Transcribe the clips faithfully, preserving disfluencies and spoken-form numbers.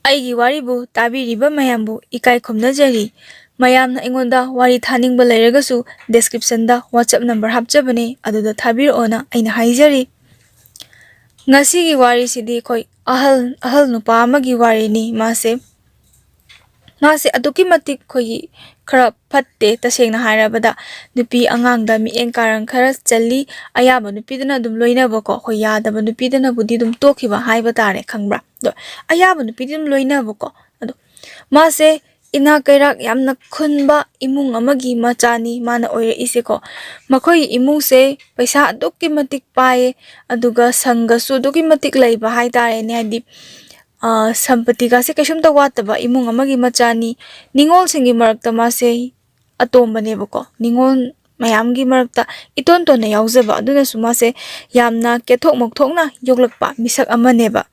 ꯑꯩꯒꯤ ꯋꯥꯔꯤꯕꯨ ꯇꯥꯕꯤꯔꯤꯕ ꯃꯌꯥꯝꯕꯨ ꯏꯀꯥꯏ ꯈꯨꯝꯅꯖꯔꯤ꯫ ꯃꯌꯥꯝꯅ ꯑꯩꯉꯣꯟꯗ ꯋꯥꯔꯤ ꯊꯥꯅꯤꯡꯕ ꯂꯩꯔꯒꯁꯨ descriptionꯗ WhatsApp number ꯍꯥꯞꯆꯕꯅꯦ, ꯑꯗꯨꯗ ꯊꯥꯕꯤꯔꯛꯑꯣꯅ ꯑꯩꯅ ꯍꯥꯏꯖꯔꯤ꯫ ꯉꯁꯤꯒꯤ ꯋꯥꯔꯤꯁꯤꯗꯤ ꯑꯩꯈꯣꯏ ꯑꯍꯜ, ꯑꯍꯜ ꯅꯨꯄꯥ ꯑꯃꯒꯤ ꯋꯥꯔꯤꯅꯤ꯫ ꯃꯥꯁꯦ, ꯃꯥꯁꯦ ꯑꯗꯨꯛꯀꯤ ꯃꯇꯤꯛ ꯑꯩꯈꯣꯏꯒꯤ ꯈꯔ ꯐꯠꯇꯦ, ꯇꯁꯦꯡꯅ ꯍꯥꯏꯔꯕꯗ꯫ ꯅꯨꯄꯤ ꯑꯉꯥꯡꯗ ꯃꯤꯠꯌꯦꯡ ꯀꯥꯔꯟ ꯈꯔ ꯆꯜꯂꯤ꯫ ꯑꯌꯥꯕ ꯅꯨꯄꯤꯗꯨꯅ ꯑꯗꯨꯝ ꯂꯣꯏꯅꯕꯀꯣ, ꯑꯩꯈꯣꯏ ꯌꯥꯗꯕ ꯅꯨꯄꯤꯗꯨꯅꯕꯨꯗꯤ ꯑꯗꯨꯝ ꯇꯣꯛꯈꯤꯕ ꯍꯥꯏꯕ ꯇꯥꯔꯦ, ꯈꯪꯕ꯭ꯔꯥ? ꯑꯗꯣ ꯑꯌꯥꯕ ꯅꯨꯄꯤꯗꯤ ꯑꯗꯨꯝ ꯂꯣꯏꯅꯕꯀꯣ꯫ ꯑꯗꯣ ꯃꯥꯁꯦ ꯏꯅꯥꯛ ꯀꯩꯔꯥꯛ ꯌꯥꯝꯅ ꯈꯨꯟꯕ ꯏꯃꯨꯡ ꯑꯃꯒꯤ ꯃꯆꯥꯅꯤ ꯃꯥꯅ ꯑꯣꯏꯔꯛꯏꯁꯦꯀꯣ꯫ ꯃꯈꯣꯏꯒꯤ ꯏꯃꯨꯡꯁꯦ ꯄꯩꯁꯥ ꯑꯗꯨꯛꯀꯤ ꯃꯇꯤꯛ ꯄꯥꯏꯌꯦ, ꯑꯗꯨꯒ ꯁꯪꯒꯁꯨ ꯑꯗꯨꯛꯀꯤ ꯃꯇꯤꯛ ꯂꯩꯕ ꯍꯥꯏꯇꯥꯔꯦꯅꯦ꯫ ꯍꯥꯏꯗꯤ, ꯑ, ꯁꯝꯄꯇꯤꯒꯁꯦ ꯀꯩꯁꯨꯝꯇ ꯋꯥꯠꯇꯕ ꯏꯃꯨꯡ ꯑꯃꯒꯤ ꯃꯆꯥꯅꯤ꯫ ꯅꯤꯉꯣꯜꯁꯤꯡꯒꯤ ꯃꯔꯛꯇ ꯃꯥꯁꯦ ꯑꯇꯣꯝꯕꯅꯦꯕꯀꯣ꯫ ꯅꯤꯉꯣꯜ ꯃꯌꯥꯝꯒꯤ ꯃꯔꯛꯇ ꯏꯇꯣꯟ ꯇꯣꯟꯅ ꯌꯥꯎꯖꯕ, ꯑꯗꯨꯅꯁꯨ ꯃꯥꯁꯦ ꯌꯥꯝꯅ ꯀꯦꯊꯣꯛ ꯃꯧꯊꯣꯛꯅ ꯌꯣꯛꯂꯛꯄ ꯃꯤꯁꯛ ꯑꯃꯅꯦꯕ꯫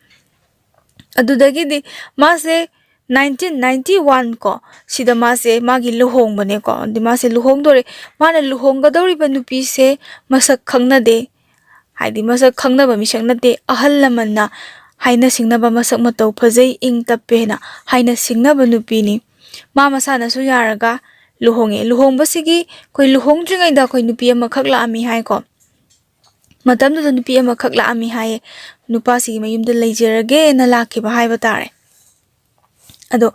ꯑꯗꯨꯗꯒꯤꯗꯤ ꯃꯥꯁꯦ nineteen ninety one ꯀꯣ, ꯁꯤꯗ ꯃꯥꯁꯦ ꯃꯥꯒꯤ ꯂꯨꯍꯣꯡꯕꯅꯦꯀꯣ꯫ ꯑꯗꯤ ꯃꯥꯁꯦ ꯂꯨꯍꯣꯡꯗꯣꯔꯦ꯫ ꯃꯥꯅ ꯂꯨꯍꯣꯡꯒꯗꯧꯔꯤꯕ ꯅꯨꯄꯤꯁꯦ ꯃꯁꯛ ꯈꯪꯅꯗꯦ꯫ ꯍꯥꯏꯗꯤ ꯃꯁꯛ ꯈꯪꯅꯕ ꯃꯤꯁꯛ ꯅꯠꯇꯦ꯫ ꯑꯍꯜ ꯂꯃꯟꯅ ꯍꯥꯏꯅ ꯁꯤꯡꯅꯕ, ꯃꯁꯛ ꯃꯇꯧ ꯐꯖꯩ, ꯏꯪ ꯇꯞꯄꯦꯅ ꯍꯥꯏꯅ ꯁꯤꯡꯅꯕ ꯅꯨꯄꯤꯅꯤ꯫ ꯃꯥ ꯃꯁꯥꯅꯁꯨ ꯌꯥꯔꯒ ꯂꯨꯍꯣꯡꯉꯦ꯫ ꯂꯨꯍꯣꯡꯕꯁꯤꯒꯤ ꯑꯩꯈꯣꯏ ꯂꯨꯍꯣꯡꯗ꯭ꯔꯤꯉꯩꯗ ꯑꯩꯈꯣꯏ ꯅꯨꯄꯤ ꯑꯃꯈꯛ ꯂꯥꯛꯑꯝꯃꯤ ꯍꯥꯏꯀꯣ꯫ ꯃꯇꯝꯗꯨꯗ ꯅꯨꯄꯤ ꯑꯃꯈꯛ ꯂꯥꯛꯑꯝꯃꯤ ꯍꯥꯏꯌꯦ꯫ ꯅꯨꯄꯥꯁꯤꯒꯤ ꯃꯌꯨꯝꯗ ꯂꯩꯖꯔꯒꯦꯅ ꯂꯥꯛꯈꯤꯕ ꯍꯥꯏꯕ ꯇꯥꯔꯦ꯫ ꯑꯗꯣ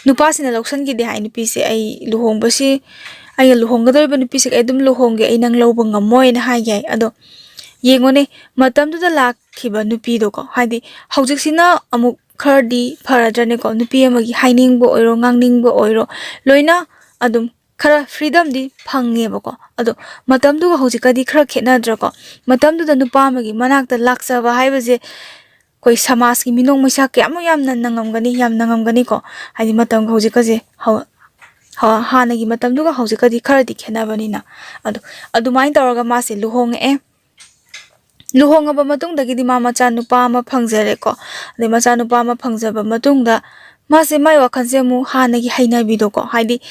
ꯅꯨꯄꯥꯁꯤꯅ ꯂꯧꯁꯟꯈꯤꯗꯦ ꯍꯥꯏ ꯅꯨꯄꯤꯁꯦ꯫ "ꯑꯩ ꯂꯨꯍꯣꯡꯕꯁꯤ, ꯑꯩꯒ ꯂꯨꯍꯣꯡꯒꯗꯧꯔꯤꯕ ꯅꯨꯄꯤꯁꯦ ꯑꯩ ꯑꯗꯨꯝ ꯂꯨꯍꯣꯡꯒꯦ, ꯑꯩ ꯅꯪ ꯂꯧꯕ ꯉꯝꯃꯣꯏꯅ" ꯍꯥꯏꯒꯦ ꯍꯥꯏ꯫ ꯑꯗꯣ ꯌꯦꯡꯉꯣꯅꯦ, ꯃꯇꯝꯗꯨꯗ ꯂꯥꯛꯈꯤꯕ ꯅꯨꯄꯤꯗꯣꯀꯣ, ꯍꯥꯏꯗꯤ ꯍꯧꯖꯤꯛꯁꯤꯅ ꯑꯃꯨꯛ ꯈꯔꯗꯤ ꯐꯔꯗ꯭ꯔꯅꯦꯀꯣ, ꯅꯨꯄꯤ ꯑꯃꯒꯤ ꯍꯥꯏꯅꯤꯡꯕ ꯑꯣꯏꯔꯣ, ꯉꯥꯡꯅꯤꯡꯕ ꯑꯣꯏꯔꯣ, ꯂꯣꯏꯅ ꯑꯗꯨꯝ ꯈꯔ freedomꯗꯤ ꯐꯪꯉꯦꯕꯀꯣ꯫ ꯑꯗꯣ ꯃꯇꯝꯗꯨꯒ ꯍꯧꯖꯤꯛꯀꯗꯤ ꯈꯔ ꯈꯦꯠꯅꯗ꯭ꯔꯀꯣ? ꯃꯇꯝꯗꯨꯗ ꯅꯨꯄꯥ ꯑꯃꯒꯤ ꯃꯅꯥꯛꯇ ꯂꯥꯛꯆꯕ ꯍꯥꯏꯕꯁꯦ ꯑꯩꯈꯣꯏ ꯁꯃꯥꯖꯀꯤ ꯃꯤꯅꯣꯛ ꯃꯩꯁꯥ ꯀꯌꯥꯃꯨꯛ ꯌꯥꯝꯅ ꯅꯪꯉꯝꯒꯅꯤ, ꯌꯥꯝ ꯅꯪꯉꯝꯒꯅꯤꯀꯣ꯫ ꯍꯥꯏꯗꯤ ꯃꯇꯝꯒ ꯍꯧꯖꯤꯛꯀꯁꯦ ꯍꯧ-, ꯍ-, ꯍꯥꯟꯅꯒꯤ ꯃꯇꯝꯗꯨꯒ ꯍꯧꯖꯤꯛꯀꯗꯤ ꯈꯔꯗꯤ ꯈꯦꯠꯅꯕꯅꯤꯅ꯫ ꯑꯗꯣ ꯑꯗꯨꯃꯥꯏꯅ ꯇꯧꯔꯒ ꯃꯥꯁꯦ ꯂꯨꯍꯣꯡꯉꯛꯑꯦ꯫ ꯂꯨꯍꯣꯡꯉꯕ ꯃꯇꯨꯡꯗꯒꯤꯗꯤ ꯃꯥ ꯃꯆꯥꯅꯨꯄꯥ ꯑꯃ ꯐꯪꯖꯔꯦꯀꯣ꯫ ꯑꯗꯩ ꯃꯆꯥꯅꯨꯄꯥ ꯑꯃ ꯐꯪꯖꯕ ꯃꯇꯨꯡꯗ ꯃꯥꯁꯦ, ꯃꯥꯏ ꯋꯥꯈꯜꯁꯦ ꯑꯃꯨꯛ ꯍꯥꯟꯅꯒꯤ ꯍꯩꯅꯕꯤꯗꯣꯀꯣ, ꯍꯥꯏꯗꯤ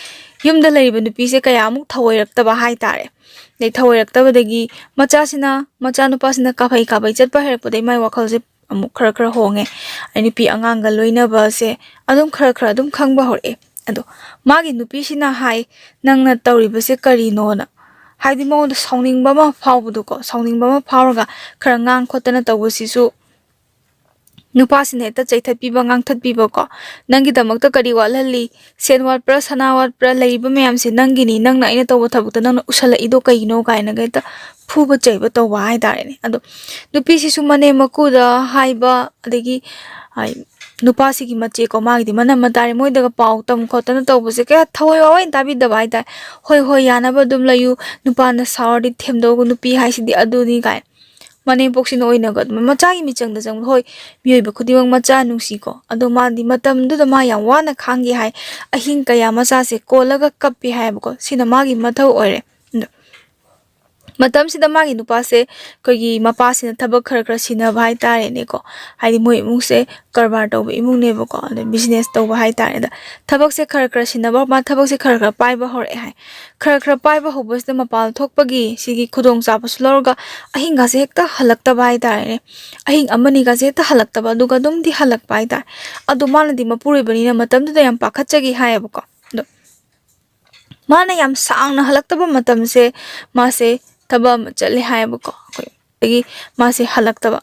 ꯌꯨꯝꯗ ꯂꯩꯔꯤꯕ ꯅꯨꯄꯤꯁꯦ ꯀꯌꯥꯃꯨꯛ ꯊꯧꯑꯣꯏꯔꯛꯇꯕ ꯍꯥꯏꯇꯥꯔꯦ꯫ ꯑꯗꯩ ꯊꯧꯑꯣꯏꯔꯛꯇꯕꯗꯒꯤ ꯃꯆꯥꯁꯤꯅ, ꯃꯆꯥꯅꯨꯄꯥꯁꯤꯅ ꯀꯥꯐꯩ ꯀꯥꯐꯩ ꯆꯠꯄ ꯍꯩꯔꯛꯄꯗꯒꯤ ꯃꯥꯏ ꯋꯥꯈꯜꯁꯦ ꯑꯃꯨꯛ ꯈꯔ ꯈꯔ ꯍꯣꯡꯉꯦ꯫ ꯑꯩ ꯅꯨꯄꯤ ꯑꯉꯥꯡꯒ ꯂꯣꯏꯅꯕꯁꯦ ꯑꯗꯨꯝ ꯈꯔ ꯈꯔ ꯑꯗꯨꯝ ꯈꯪꯕ ꯍꯧꯔꯛꯑꯦ꯫ ꯑꯗꯣ ꯃꯥꯒꯤ ꯅꯨꯄꯤꯁꯤꯅ ꯍꯥꯏ, "ꯅꯪꯅ ꯇꯧꯔꯤꯕꯁꯦ ꯀꯔꯤꯅꯣꯅ?" ꯍꯥꯏꯗꯤ ꯃꯉꯣꯟꯗ ꯁꯥꯎꯅꯤꯡꯕ ꯑꯃ ꯐꯥꯎꯕꯗꯣꯀꯣ, ꯁꯥꯎꯅꯤꯡꯕ ꯑꯃ ꯐꯥꯎꯔꯒ ꯈꯔ ꯉꯥꯡ ꯈꯣꯠꯇꯅ ꯇꯧꯕꯁꯤꯁꯨ ꯅꯨꯄꯥꯁꯤꯅ ꯍꯦꯛꯇ ꯆꯩꯊꯠꯄꯤꯕ, ꯉꯥꯡꯊꯠꯄꯤꯕꯀꯣ꯫ "ꯅꯪꯒꯤꯗꯃꯛꯇ ꯀꯔꯤ ꯋꯥꯠꯍꯜꯂꯤ? ꯁꯦꯟ ꯋꯥꯠꯄ꯭ꯔꯥ, ꯁꯅꯥ ꯋꯥꯠꯄ꯭ꯔꯥ? ꯂꯩꯔꯤꯕ ꯃꯌꯥꯝꯁꯦ ꯅꯪꯒꯤꯅꯤ, ꯅꯪꯅ ꯑꯩꯅ ꯇꯧꯕ ꯊꯕꯛꯇ ꯅꯪꯅ ꯎꯁꯜꯂꯛꯏꯗꯣ ꯀꯩꯒꯤꯅꯣ?" ꯀꯥꯏꯅꯒ ꯍꯦꯛꯇ ꯐꯨꯕ ꯆꯩꯕ ꯇꯧꯕ ꯍꯥꯏꯇꯥꯔꯦꯅꯦ꯫ ꯑꯗꯣ ꯅꯨꯄꯤꯁꯤꯁꯨ ꯃꯅꯦꯝ ꯃꯀꯨꯗ ꯍꯥꯏꯕ, ꯑꯗꯒꯤ, ꯍꯥꯏ, ꯅꯨꯄꯥꯁꯤꯒꯤ ꯃꯆꯦꯀꯣ, ꯃꯥꯒꯤꯗꯤ ꯃꯅꯝ ꯃꯇꯥꯔꯦ, ꯃꯣꯏꯗꯒ ꯄꯥꯎ ꯇꯝ ꯈꯣꯠꯇꯅ ꯇꯧꯕꯁꯦ ꯀꯌꯥ ꯊꯋꯥꯏ ꯋꯥꯋꯥꯏꯅ ꯇꯥꯕꯤꯗꯕ ꯍꯥꯏꯇꯥꯔꯦ꯫ "ꯍꯣꯏ, ꯍꯣꯏ, ꯌꯥꯅꯕ ꯑꯗꯨꯝ ꯂꯩꯌꯨ, ꯅꯨꯄꯥꯅ ꯁꯥꯎꯔꯗꯤ ꯊꯦꯝꯗꯣꯛꯎ, ꯅꯨꯄꯤ ꯍꯥꯏꯁꯤꯗꯤ ꯑꯗꯨꯅꯤ" ꯀꯥꯏ꯫ ꯃꯅꯦꯝꯄꯣꯛꯁꯤꯅ ꯑꯣꯏꯅꯒ ꯑꯗꯨꯝ ꯃꯆꯥꯒꯤ ꯃꯤꯆꯪꯗ ꯆꯪꯕꯗ, ꯍꯣꯏ, ꯃꯤꯑꯣꯏꯕ ꯈꯨꯗꯤꯡꯃꯛ ꯃꯆꯥ ꯅꯨꯡꯁꯤꯀꯣ, ꯑꯗꯣ ꯃꯥꯗꯤ ꯃꯇꯝꯗꯨꯗ ꯃꯥ ꯌꯥꯝ ꯋꯥꯅ ꯈꯥꯡꯒꯦ ꯍꯥꯏ꯫ ꯑꯍꯤꯡ ꯀꯌꯥ ꯃꯆꯥꯁꯦ ꯀꯣꯜꯂꯒ ꯀꯞꯄꯦ ꯍꯥꯏꯌꯦꯕꯀꯣ꯫ ꯁꯤꯅ ꯃꯥꯒꯤ ꯃꯊꯧ ꯑꯣꯏꯔꯦ꯫ ꯑꯗꯣ ꯃꯇꯝꯁꯤꯗ ꯃꯥꯒꯤ ꯅꯨꯄꯥꯁꯦ ꯑꯩꯈꯣꯏꯒꯤ ꯃꯄꯥꯁꯤꯅ ꯊꯕꯛ ꯈꯔ ꯈꯔ ꯁꯤꯟꯅꯕ ꯍꯥꯏꯇꯥꯔꯦꯅꯦꯀꯣ꯫ ꯍꯥꯏꯗꯤ ꯃꯣꯏ ꯏꯃꯨꯡꯁꯦ ꯀꯔꯕꯥꯔ ꯇꯧꯕ ꯏꯃꯨꯡꯅꯦꯕꯀꯣ, ꯑꯗ ꯕꯤꯖꯤꯅꯦꯁ ꯇꯧꯕ ꯍꯥꯏꯇꯥꯔꯦ꯫ ꯑꯗ ꯊꯕꯛꯁꯦ ꯈꯔ ꯈꯔ ꯁꯤꯟꯅꯕ, ꯃꯥ ꯊꯕꯛꯁꯦ ꯈꯔ ꯈꯔ ꯄꯥꯏꯕ ꯍꯧꯔꯛꯑꯦ ꯍꯥꯏ꯫ ꯈꯔ ꯈꯔ ꯄꯥꯏꯕ ꯍꯧꯕꯁꯤꯗ ꯃꯄꯥꯟ ꯊꯣꯛꯄꯒꯤ ꯁꯤꯒꯤ ꯈꯨꯗꯣꯡꯆꯥꯕꯁꯨ ꯂꯧꯔꯒ ꯑꯍꯤꯡꯒꯁꯦ ꯍꯦꯛꯇ ꯍꯜꯂꯛꯇꯕ ꯍꯥꯏꯇꯥꯔꯦꯅꯦ꯫ ꯑꯍꯤꯡ ꯑꯃꯅꯤꯒꯁꯦ ꯍꯦꯛꯇ ꯍꯜꯂꯛꯇꯕ, ꯑꯗꯨꯒ ꯑꯗꯨꯝꯗꯤ ꯍꯜꯂꯛꯄ ꯍꯥꯏꯇꯥꯔꯦ꯫ ꯑꯗꯣ ꯃꯥꯅꯗꯤ ꯃꯄꯨꯔꯣꯏꯕꯅꯤꯅ ꯃꯇꯝꯗꯨꯗ ꯌꯥꯝ ꯄꯥꯈꯠꯆꯈꯤ ꯍꯥꯏꯌꯦꯕꯀꯣ꯫ ꯑꯗꯣ ꯃꯥꯅ ꯌꯥꯝ ꯁꯥꯡꯅ ꯍꯜꯂꯛꯇꯕ ꯃꯇꯝꯁꯦ, ꯃꯥꯁꯦ ꯊꯕꯛ ꯑꯃ ꯆꯠꯂꯦ ꯍꯥꯏꯌꯦꯕꯀꯣ꯫ ꯑꯩꯈꯣꯏ ꯑꯗꯒꯤ ꯃꯥꯁꯦ ꯍꯜꯂꯛꯇꯕ꯫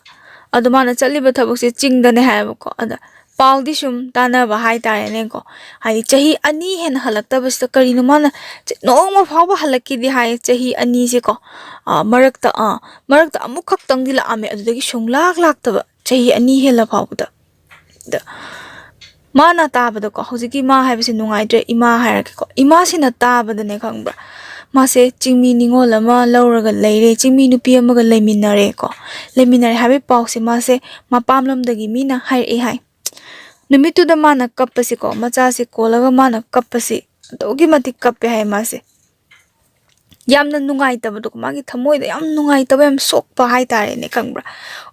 ꯑꯗꯣ ꯃꯥꯅ ꯆꯠꯂꯤꯕ ꯊꯕꯛꯁꯦ ꯆꯤꯡꯗꯅꯦ ꯍꯥꯏꯌꯦꯕꯀꯣ꯫ ꯑꯗ ꯄꯥꯎꯗꯤ ꯁꯨꯝ ꯇꯥꯟꯅꯕ ꯍꯥꯏꯇꯥꯔꯦꯅꯦꯀꯣ꯫ ꯍꯥꯏꯗꯤ ꯆꯍꯤ ꯑꯅꯤ ꯍꯦꯟꯅ ꯍꯜꯂꯛꯇꯕꯁꯤꯗ ꯀꯔꯤꯅꯣ ꯃꯥꯅ ꯆ-, ꯅꯣꯡꯃ ꯐꯥꯎꯕ ꯍꯜꯂꯛꯈꯤꯗꯦ ꯍꯥꯏꯌꯦ ꯆꯍꯤ ꯑꯅꯤꯁꯦꯀꯣ꯫ ꯑꯥ, ꯃꯔꯛꯇ, ꯑꯥ, ꯃꯔꯛꯇ ꯑꯃꯨꯛꯈꯛꯇꯪꯗꯤ ꯂꯥꯛꯑꯝꯃꯦ, ꯑꯗꯨꯗꯒꯤ ꯁꯨꯡꯂꯥꯛ ꯂꯥꯛꯇꯕ ꯆꯍꯤ ꯑꯅꯤ ꯍꯦꯜꯂ ꯐꯥꯎꯕꯗ꯫ ꯑꯗ ꯃꯥꯅ ꯇꯥꯕꯗꯀꯣ, ꯍꯧꯖꯤꯛꯀꯤ ꯃꯥ ꯍꯥꯏꯕꯁꯦ ꯅꯨꯡꯉꯥꯏꯇ꯭ꯔꯦ, ꯏꯃꯥ ꯍꯥꯏꯔꯒꯦꯀꯣ, ꯏꯃꯥꯁꯤꯅ ꯇꯥꯕꯗꯅꯦ ꯈꯪꯕ꯭ꯔꯥ, ꯃꯥꯁꯦ ꯆꯤꯡꯃꯤ ꯅꯤꯉꯣꯜ ꯑꯃ ꯂꯧꯔꯒ ꯂꯩꯔꯦ, ꯆꯤꯡꯃꯤ ꯅꯨꯄꯤ ꯑꯃꯒ ꯂꯩꯃꯤꯟꯅꯔꯦꯀꯣ꯫ ꯂꯩꯃꯤꯟꯅꯔꯦ ꯍꯥꯏꯕꯒꯤ ꯄꯥꯎꯁꯦ ꯃꯥꯁꯦ ꯃꯄꯥꯝꯂꯣꯝꯗꯒꯤ ꯃꯤꯅ ꯍꯥꯏꯔꯛꯑꯦ ꯍꯥꯏ꯫ ꯅꯨꯃꯤꯠꯇꯨꯗ ꯃꯥꯅ ꯀꯞꯄꯁꯤꯀꯣ, ꯃꯆꯥꯁꯦ ꯀꯣꯜꯂꯒ ꯃꯥꯅ ꯀꯞꯄꯁꯤ, ꯑꯗꯨꯛꯀꯤ ꯃꯇꯤꯛ ꯀꯞꯄꯦ ꯍꯥꯏ ꯃꯥꯁꯦ꯫ ꯌꯥꯝꯅ ꯅꯨꯡꯉꯥꯏꯇꯕꯗꯣ, ꯃꯥꯒꯤ ꯊꯃꯣꯏꯗ ꯌꯥꯝ ꯅꯨꯡꯉꯥꯏꯇꯕ, ꯌꯥꯝ ꯁꯣꯛꯄ ꯍꯥꯏꯇꯥꯔꯦꯅꯦ, ꯈꯪꯕ꯭ꯔꯥ?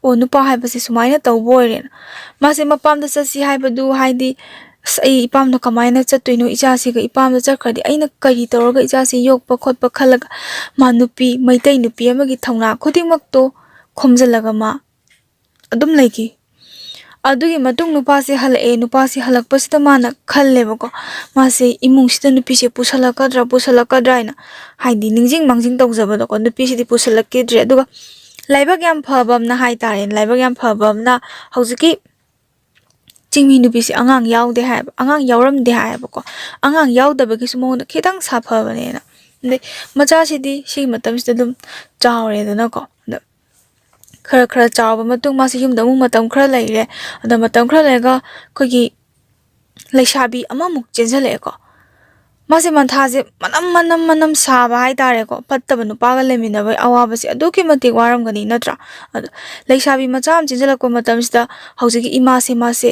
ꯑꯣ, ꯅꯨꯄꯥ ꯍꯥꯏꯕꯁꯦ ꯁꯨꯃꯥꯏꯅ ꯇꯧꯕ ꯑꯣꯏꯔꯦꯅ꯫ ꯃꯥꯁꯦ ꯃꯄꯥꯝꯗ ꯆꯠꯁꯤ ꯍꯥꯏꯕꯗꯨ, ꯍꯥꯏꯗꯤ, "ꯑꯁ, ꯑꯩ ꯏꯄꯥꯝꯗ ꯀꯃꯥꯏꯅ ꯆꯠꯇꯣꯏꯅꯣ? ꯏꯆꯥꯁꯤꯒ ꯏꯄꯥꯝꯗ ꯆꯠꯈ꯭ꯔꯗꯤ ꯑꯩꯅ ꯀꯔꯤ ꯇꯧꯔꯒ ꯏꯆꯥꯁꯤ ꯌꯣꯛꯄ ꯈꯣꯠꯄ?" ꯈꯜꯂꯒ ꯃꯥ ꯅꯨꯄꯤ, ꯃꯩꯇꯩ ꯅꯨꯄꯤ ꯑꯃꯒꯤ ꯊꯧꯅꯥ ꯈꯨꯗꯤꯡꯃꯛꯇꯣ ꯈꯣꯝꯖꯤꯜꯂꯒ ꯃꯥ ꯑꯗꯨꯝ ꯂꯩꯈꯤ꯫ ꯑꯗꯨꯒꯤ ꯃꯇꯨꯡ ꯅꯨꯄꯥꯁꯦ ꯍꯜꯂꯛꯑꯦ꯫ ꯅꯨꯄꯥꯁꯦ ꯍꯜꯂꯛꯄꯁꯤꯗ ꯃꯥꯅ ꯈꯜꯂꯦꯕꯀꯣ, ꯃꯥꯁꯦ ꯏꯃꯨꯡꯁꯤꯗ ꯅꯨꯄꯤꯁꯦ ꯄꯨꯁꯜꯂꯛꯀꯗ꯭ꯔꯥ, ꯄꯨꯁꯜꯂꯛꯀꯗ꯭ꯔꯥ ꯍꯥꯏꯅ, ꯍꯥꯏꯗꯤ ꯅꯤꯡꯁꯤꯡ ꯃꯥꯡꯖꯤꯡ ꯇꯧꯖꯕꯗꯣꯀꯣ, ꯅꯨꯄꯤꯁꯤꯗꯤ ꯄꯨꯁꯜꯂꯛꯈꯤꯗ꯭ꯔꯦ꯫ ꯑꯗꯨꯒ ꯂꯥꯏꯕꯛ ꯌꯥꯝ ꯐꯕ ꯑꯃꯅ ꯍꯥꯏꯇꯥꯔꯦ, ꯂꯥꯏꯕꯛ ꯌꯥꯝ ꯐꯕ ꯑꯃꯅ ꯍꯧꯖꯤꯛꯀꯤ ꯆꯤꯡꯃꯤ ꯅꯨꯄꯤꯁꯦ ꯑꯉꯥꯡ ꯌꯥꯎꯗꯦ ꯍꯥꯏꯕ, ꯑꯉꯥꯡ ꯌꯥꯎꯔꯝꯗꯦ ꯍꯥꯏꯌꯦꯕꯀꯣ꯫ ꯑꯉꯥꯡ ꯌꯥꯎꯗꯕꯒꯤꯁꯨ ꯃꯉꯣꯟꯗ ꯈꯤꯇꯪ ꯁꯥꯐꯕꯅꯦꯅ꯫ ꯑꯗꯩ ꯃꯆꯥꯁꯤꯗꯤ ꯁꯤꯒꯤ ꯃꯇꯝꯁꯤꯗ ꯑꯗꯨꯝ ꯆꯥꯎꯔꯦꯗꯅꯀꯣ꯫ ꯑꯗ ꯈꯔ ꯈꯔ ꯆꯥꯎꯕ ꯃꯇꯨꯡ ꯃꯥꯁꯦ ꯌꯨꯝꯗ ꯑꯃꯨꯛ ꯃꯇꯝ ꯈꯔ ꯂꯩꯔꯦ꯫ ꯑꯗ ꯃꯇꯝ ꯈꯔ ꯂꯩꯔꯒ ꯑꯩꯈꯣꯏꯒꯤ ꯂꯩꯁꯥꯕꯤ ꯑꯃꯃꯨꯛ ꯆꯦꯟꯁꯤꯜꯂꯛꯑꯦꯀꯣ꯫ ꯃꯥꯁꯦ ꯃꯊꯥꯁꯦ ꯃꯅꯝ ꯃꯅꯝ ꯃꯅꯝ ꯁꯥꯕ ꯍꯥꯏꯇꯥꯔꯦꯀꯣ꯫ ꯐꯠꯇꯕ ꯅꯨꯄꯥꯒ ꯂꯩꯃꯤꯟꯅꯕꯒꯤ ꯑꯋꯥꯕꯁꯦ ꯑꯗꯨꯛꯀꯤ ꯃꯇꯤꯛ ꯋꯥꯔꯝꯒꯅꯤ ꯅꯠꯇ꯭ꯔꯥ? ꯑꯗꯣ ꯂꯩꯁꯥꯕꯤ ꯃꯆꯥ ꯑꯃ ꯆꯦꯟꯁꯤꯜꯂꯛꯄ ꯃꯇꯝꯁꯤꯗ ꯍꯧꯖꯤꯛꯀꯤ ꯏꯃꯥꯁꯦ, ꯃꯥꯁꯦ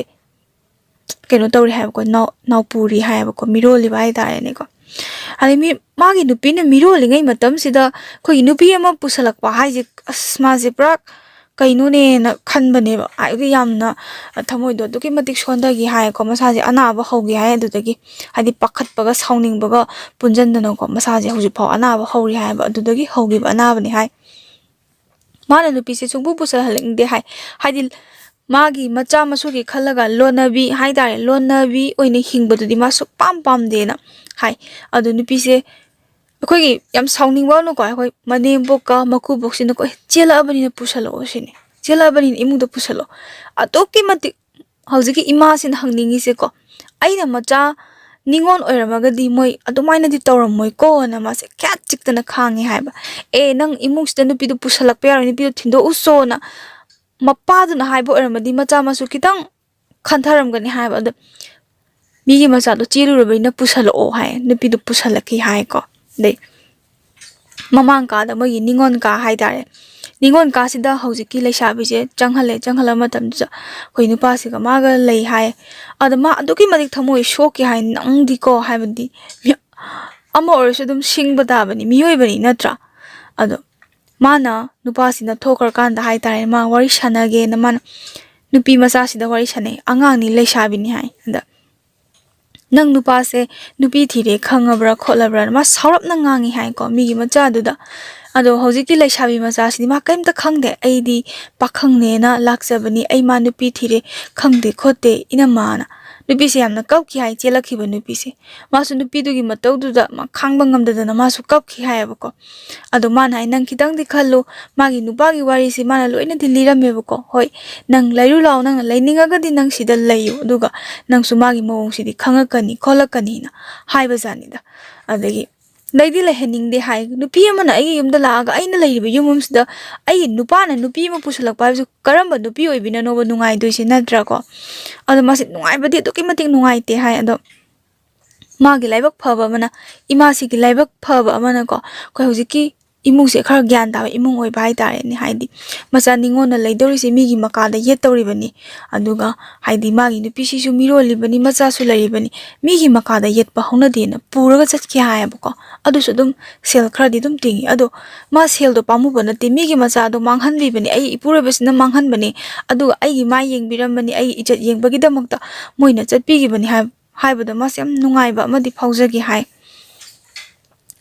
ꯀꯩꯅꯣ ꯇꯧꯔꯤ ꯍꯥꯏꯕꯀꯣ, ꯅꯥꯎ ꯅꯥꯎꯄꯨꯔꯤ ꯍꯥꯏꯌꯦꯕꯀꯣ, ꯃꯤꯔꯣꯜꯂꯤꯕ ꯍꯥꯏꯇꯥꯔꯦꯅꯦꯀꯣ꯫ ꯑꯗꯩ ꯃꯤ, ꯃꯥꯒꯤ ꯅꯨꯄꯤꯅ ꯃꯤꯔꯣꯜꯂꯤꯉꯩ ꯃꯇꯝꯁꯤꯗ ꯑꯩꯈꯣꯏꯒꯤ ꯅꯨꯄꯤ ꯑꯃ ꯄꯨꯁꯜꯂꯛꯄ ꯍꯥꯏꯁꯦ, ꯑꯁ, ꯃꯥꯁꯦ ꯄꯨꯔꯥ ꯀꯩꯅꯣꯅꯦꯅ ꯈꯟꯕꯅꯦꯕ꯫ ꯍꯥꯏꯕꯗꯤ ꯌꯥꯝꯅ ꯊꯃꯣꯏꯗꯣ ꯑꯗꯨꯛꯀꯤ ꯃꯇꯤꯛ ꯁꯣꯟꯊꯈꯤ ꯍꯥꯏꯀꯣ꯫ ꯃꯁꯥꯁꯦ ꯑꯅꯥꯕ ꯍꯧꯈꯤ ꯍꯥꯏ꯫ ꯑꯗꯨꯗꯒꯤ ꯍꯥꯏꯗꯤ ꯄꯥꯈꯠꯄꯒ ꯁꯥꯎꯅꯤꯡꯕꯒ ꯄꯨꯟꯁꯤꯟꯗꯅꯀꯣ, ꯃꯁꯥꯁꯦ ꯍꯧꯖꯤꯛꯐꯥꯎ ꯑꯅꯥꯕ ꯍꯧꯔꯤ ꯍꯥꯏꯕ꯫ ꯑꯗꯨꯗꯒꯤ ꯍꯧꯈꯤꯕ ꯑꯅꯥꯕꯅꯤ ꯍꯥꯏ꯫ ꯃꯥꯅ ꯅꯨꯄꯤꯁꯦ ꯁꯨꯡꯄꯨ ꯄꯨꯁꯜꯍꯜꯅꯤꯡꯗꯦ ꯍꯥꯏ꯫ ꯍꯥꯏꯗꯤ ꯃꯥꯒꯤ ꯃꯆꯥ ꯃꯁꯨꯒꯤ ꯈꯜꯂꯒ ꯂꯣꯟꯅꯕꯤ ꯍꯥꯏꯇꯥꯔꯦ, ꯂꯣꯟꯅꯕꯤ ꯑꯣꯏꯅ ꯍꯤꯡꯕꯗꯨꯗꯤ ꯃꯥ ꯁꯨꯛꯄꯥꯝ ꯄꯥꯝꯗꯦꯅ ꯍꯥꯏ꯫ ꯑꯗꯨ ꯅꯨꯄꯤꯁꯦ ꯑꯩꯈꯣꯏꯒꯤ ꯌꯥꯝ ꯁꯥꯎꯅꯤꯡꯕ ꯑꯃꯅꯀꯣ, ꯑꯩꯈꯣꯏ ꯃꯅꯦꯝꯕꯣꯛꯀ ꯃꯀꯨꯕꯣꯛꯁꯤꯅꯀꯣ, "ꯑꯦ, ꯆꯦꯜꯂꯛꯑꯕꯅꯤꯅ ꯄꯨꯁꯜꯂꯛꯑꯣ" ꯁꯤꯅꯤ, "ꯆꯦꯜꯂꯛꯑꯕꯅꯤꯅ ꯏꯃꯨꯡꯗ ꯄꯨꯁꯜꯂꯛꯑꯣ"꯫ ꯑꯗꯨꯛꯀꯤ ꯃꯇꯤꯛ ꯍꯧꯖꯤꯛꯀꯤ ꯏꯃꯥꯁꯤꯅ ꯍꯪꯅꯤꯡꯉꯤꯁꯦꯀꯣ, ꯑꯩꯅ ꯃꯆꯥ ꯅꯤꯉꯣꯜ ꯑꯣꯏꯔꯝꯃꯒꯗꯤ ꯃꯣꯏ ꯑꯗꯨꯃꯥꯏꯅꯗꯤ ꯇꯧꯔꯝꯃꯣꯏꯀꯣꯅ ꯃꯥꯁꯦ ꯈꯦꯠ ꯆꯤꯛꯇꯅ ꯈꯥꯡꯉꯦ ꯍꯥꯏꯕ꯫ "ꯑꯦ, ꯅꯪ ꯏꯃꯨꯡꯁꯤꯗ ꯅꯨꯄꯤꯗꯣ ꯄꯨꯁꯜꯂꯛꯄ ꯌꯥꯔꯣꯏ, ꯅꯨꯄꯤꯗꯣ ꯊꯤꯟꯗꯣꯛꯎꯆꯣꯅ" ꯃꯄꯥꯗꯨꯅ ꯍꯥꯏꯕ ꯑꯣꯏꯔꯝꯃꯗꯤ ꯃꯆꯥ ꯃꯁꯨ ꯈꯤꯇꯪ ꯈꯟꯊꯔꯝꯒꯅꯤ ꯍꯥꯏꯕ꯫ ꯑꯗꯣ ꯃꯤꯒꯤ ꯃꯆꯥꯗꯣ ꯆꯦꯜꯂꯨꯔꯕꯅꯤꯅ ꯄꯨꯁꯜꯂꯛꯑꯣ ꯍꯥꯏ, ꯅꯨꯄꯤꯗꯣ ꯄꯨꯁꯜꯂꯛꯈꯤ ꯍꯥꯏꯀꯣ꯫ ꯑꯗꯩ ꯃꯃꯥꯡ ꯀꯥꯗ, ꯃꯣꯏꯒꯤ ꯅꯤꯉꯣꯜ ꯀꯥ ꯍꯥꯏꯇꯥꯔꯦ, ꯅꯤꯉꯣꯜ ꯀꯥꯁꯤꯗ ꯍꯧꯖꯤꯛꯀꯤ ꯂꯩꯁꯥꯕꯤꯁꯦ ꯆꯪꯍꯜꯂꯦ꯫ ꯆꯪꯍꯜꯂ ꯃꯇꯝꯗꯨꯗ ꯑꯩꯈꯣꯏ ꯅꯨꯄꯥꯁꯤꯒ ꯃꯥꯒ ꯂꯩ ꯍꯥꯏ꯫ ꯑꯗ ꯃꯥ ꯑꯗꯨꯛꯀꯤ ꯃꯇꯤꯛ ꯊꯃꯣꯏ ꯁꯣꯛꯈꯤ ꯍꯥꯏ꯫ "ꯅꯪꯗꯤꯀꯣ", ꯍꯥꯏꯕꯗꯤ ꯃꯤ ꯑꯃ ꯑꯣꯏꯔꯁꯨ ꯑꯗꯨꯝ ꯁꯤꯡꯕ ꯇꯥꯕꯅꯤ, ꯃꯤꯑꯣꯏꯕꯅꯤ ꯅꯠꯇ꯭ꯔꯥ? ꯑꯗꯣ ꯃꯥꯅ, ꯅꯨꯄꯥꯁꯤꯅ ꯊꯣꯛꯈ꯭ꯔꯀꯥꯟꯗ ꯍꯥꯏꯇꯥꯔꯦ, ꯃꯥ ꯋꯥꯔꯤ ꯁꯥꯟꯅꯒꯦꯅ ꯃꯥꯅ ꯅꯨꯄꯤ ꯃꯆꯥꯁꯤꯗ ꯋꯥꯔꯤ ꯁꯥꯟꯅꯩ꯫ ꯑꯉꯥꯡꯅꯤ, ꯂꯩꯁꯥꯕꯤꯅꯤ ꯍꯥꯏ꯫ ꯑꯗ "ꯅꯪ ꯅꯨꯄꯥꯁꯦ ꯅꯨꯄꯤ ꯊꯤꯔꯦ ꯈꯪꯉꯕ꯭ꯔꯥ ꯈꯣꯠꯂꯕ꯭ꯔꯥ?" ꯃꯥ ꯁꯥꯎꯔꯞꯅ ꯉꯥꯡꯉꯤ ꯍꯥꯏꯀꯣ ꯃꯤꯒꯤ ꯃꯆꯥꯗꯨꯗ꯫ ꯑꯗꯣ ꯍꯧꯖꯤꯛꯀꯤ ꯂꯩꯁꯥꯕꯤ ꯃꯆꯥꯁꯤꯗꯤ ꯃꯥ ꯀꯔꯤꯝꯇ ꯈꯪꯗꯦ꯫ "ꯑꯩꯗꯤ ꯄꯥꯈꯪꯅꯦꯅ ꯂꯥꯛꯆꯕꯅꯤ, ꯑꯩ ꯃꯥ ꯅꯨꯄꯤ ꯊꯤꯔꯦ, ꯈꯪꯗꯦ ꯈꯣꯠꯇꯦ ꯏꯅꯝꯃꯅ", ꯅꯨꯄꯤꯁꯦ ꯌꯥꯝꯅ ꯀꯞꯈꯤ ꯍꯥꯏ, ꯆꯦꯜꯂꯛꯈꯤꯕ ꯅꯨꯄꯤꯁꯦ꯫ ꯃꯥꯁꯨ ꯅꯨꯄꯤꯗꯨꯒꯤ ꯃꯇꯧꯗꯨꯗ ꯃꯥ ꯈꯥꯡꯕ ꯉꯝꯗꯗꯅ ꯃꯥꯁꯨ ꯀꯞꯈꯤ ꯍꯥꯏꯌꯦꯕꯀꯣ꯫ ꯑꯗꯣ ꯃꯥꯅ ꯍꯥꯏ, "ꯅꯪ ꯈꯤꯇꯪꯗꯤ ꯈꯜꯂꯨ, ꯃꯥꯒꯤ ꯅꯨꯄꯥꯒꯤ ꯋꯥꯔꯤꯁꯤ ꯃꯥꯅ ꯂꯣꯏꯅꯗꯤ ꯂꯤꯔꯝꯃꯦꯕꯀꯣ꯫ ꯍꯣꯏ, ꯅꯪ ꯂꯩꯔꯨ ꯂꯥꯛꯑꯣ, ꯅꯪꯅ ꯂꯩꯅꯤꯡꯉꯒꯗꯤ ꯅꯪ ꯁꯤꯗ ꯂꯩꯌꯨ, ꯑꯗꯨꯒ ꯅꯪꯁꯨ ꯃꯥꯒꯤ ꯃꯑꯣꯡꯁꯤꯗꯤ ꯈꯪꯉꯛꯀꯅꯤ ꯈꯣꯠꯂꯛꯀꯅꯤꯅ" ꯍꯥꯏꯕꯖꯥꯠꯅꯤꯗ꯫ ꯑꯗꯒꯤ ꯂꯩꯗꯤ ꯂꯩꯍꯟꯅꯤꯡꯗꯦ ꯍꯥꯏ꯫ ꯅꯨꯄꯤ ꯑꯃꯅ ꯑꯩꯒꯤ ꯌꯨꯝꯗ ꯂꯥꯛꯑꯒ ꯑꯩꯅ ꯂꯩꯔꯤꯕ ꯌꯨꯝ ꯑꯃꯁꯤꯗ ꯑꯩꯒꯤ ꯅꯨꯄꯥꯅ ꯅꯨꯄꯤ ꯑꯃ ꯄꯨꯁꯜꯂꯛꯄ ꯍꯥꯏꯕꯁꯤ ꯀꯔꯝꯕ ꯅꯨꯄꯤ ꯑꯣꯏꯕꯤꯅꯅꯣꯕ ꯅꯨꯡꯉꯥꯏꯗꯣꯏꯁꯦ, ꯅꯠꯇ꯭ꯔꯥꯀꯣ? ꯑꯗꯣ ꯃꯥꯁꯦ ꯅꯨꯡꯉꯥꯏꯕꯗꯤ ꯑꯗꯨꯛꯀꯤ ꯃꯇꯤꯛ ꯅꯨꯡꯉꯥꯏꯇꯦ ꯍꯥꯏ꯫ ꯑꯗꯣ ꯃꯥꯒꯤ ꯂꯥꯏꯕꯛ ꯐꯕ ꯑꯃꯅ, ꯏꯃꯥꯁꯤꯒꯤ ꯂꯥꯏꯕꯛ ꯐꯕ ꯑꯃꯅꯀꯣ, ꯑꯩꯈꯣꯏ ꯍꯧꯖꯤꯛꯀꯤ ꯏꯃꯨꯡꯁꯦ ꯈꯔ ꯒ꯭ꯌꯥꯟ ꯇꯥꯕ ꯏꯃꯨꯡ ꯑꯣꯏꯕ ꯍꯥꯏꯇꯥꯔꯦꯅꯦ꯫ ꯍꯥꯏꯗꯤ ꯃꯆꯥ ꯅꯤꯉꯣꯜꯅ ꯂꯩꯗꯧꯔꯤꯁꯦ ꯃꯤꯒꯤ ꯃꯀꯥꯗ ꯌꯦꯠꯇꯧꯔꯤꯕꯅꯤ, ꯑꯗꯨꯒ ꯍꯥꯏꯗꯤ ꯃꯥꯒꯤ ꯅꯨꯄꯤꯁꯤꯁꯨ ꯃꯤꯔꯣꯜꯂꯤꯕꯅꯤ, ꯃꯆꯥꯁꯨ ꯂꯩꯔꯤꯕꯅꯤ, ꯃꯤꯒꯤ ꯃꯀꯥꯗ ꯌꯦꯠꯄ ꯍꯧꯅꯗꯦꯅ ꯄꯨꯔꯒ ꯆꯠꯈꯤ ꯍꯥꯏꯌꯦꯕꯀꯣ꯫ ꯑꯗꯨꯁꯨ ꯑꯗꯨꯝ ꯁꯦꯜ ꯈꯔꯗꯤ ꯑꯗꯨꯝ ꯇꯤꯡꯉꯤ꯫ ꯑꯗꯣ ꯃꯥ ꯁꯦꯜꯗꯣ ꯄꯥꯝꯃꯨꯕ ꯅꯠꯇꯦ, ꯃꯤꯒꯤ ꯃꯆꯥꯗꯣ ꯃꯥꯡꯍꯟꯕꯤꯕꯅꯤ, ꯑꯩ ꯏꯄꯨꯔꯣꯏꯕꯁꯤꯅ ꯃꯥꯡꯍꯟꯕꯅꯤ, ꯑꯗꯨꯒ ꯑꯩꯒꯤ ꯃꯥꯏ ꯌꯦꯡꯕꯤꯔꯝꯕꯅꯤ, ꯑꯩꯒꯤ ꯏꯖꯠ ꯌꯦꯡꯕꯒꯤꯗꯃꯛꯇ ꯃꯣꯏꯅ ꯆꯠꯄꯤꯈꯤꯕꯅꯤ ꯍꯥꯏ-, ꯍꯥꯏꯕꯗꯣ ꯃꯥꯁꯦ ꯌꯥꯝ ꯅꯨꯡꯉꯥꯏꯕ ꯑꯃꯗꯤ ꯐꯥꯎꯖꯈꯤ ꯍꯥꯏ꯫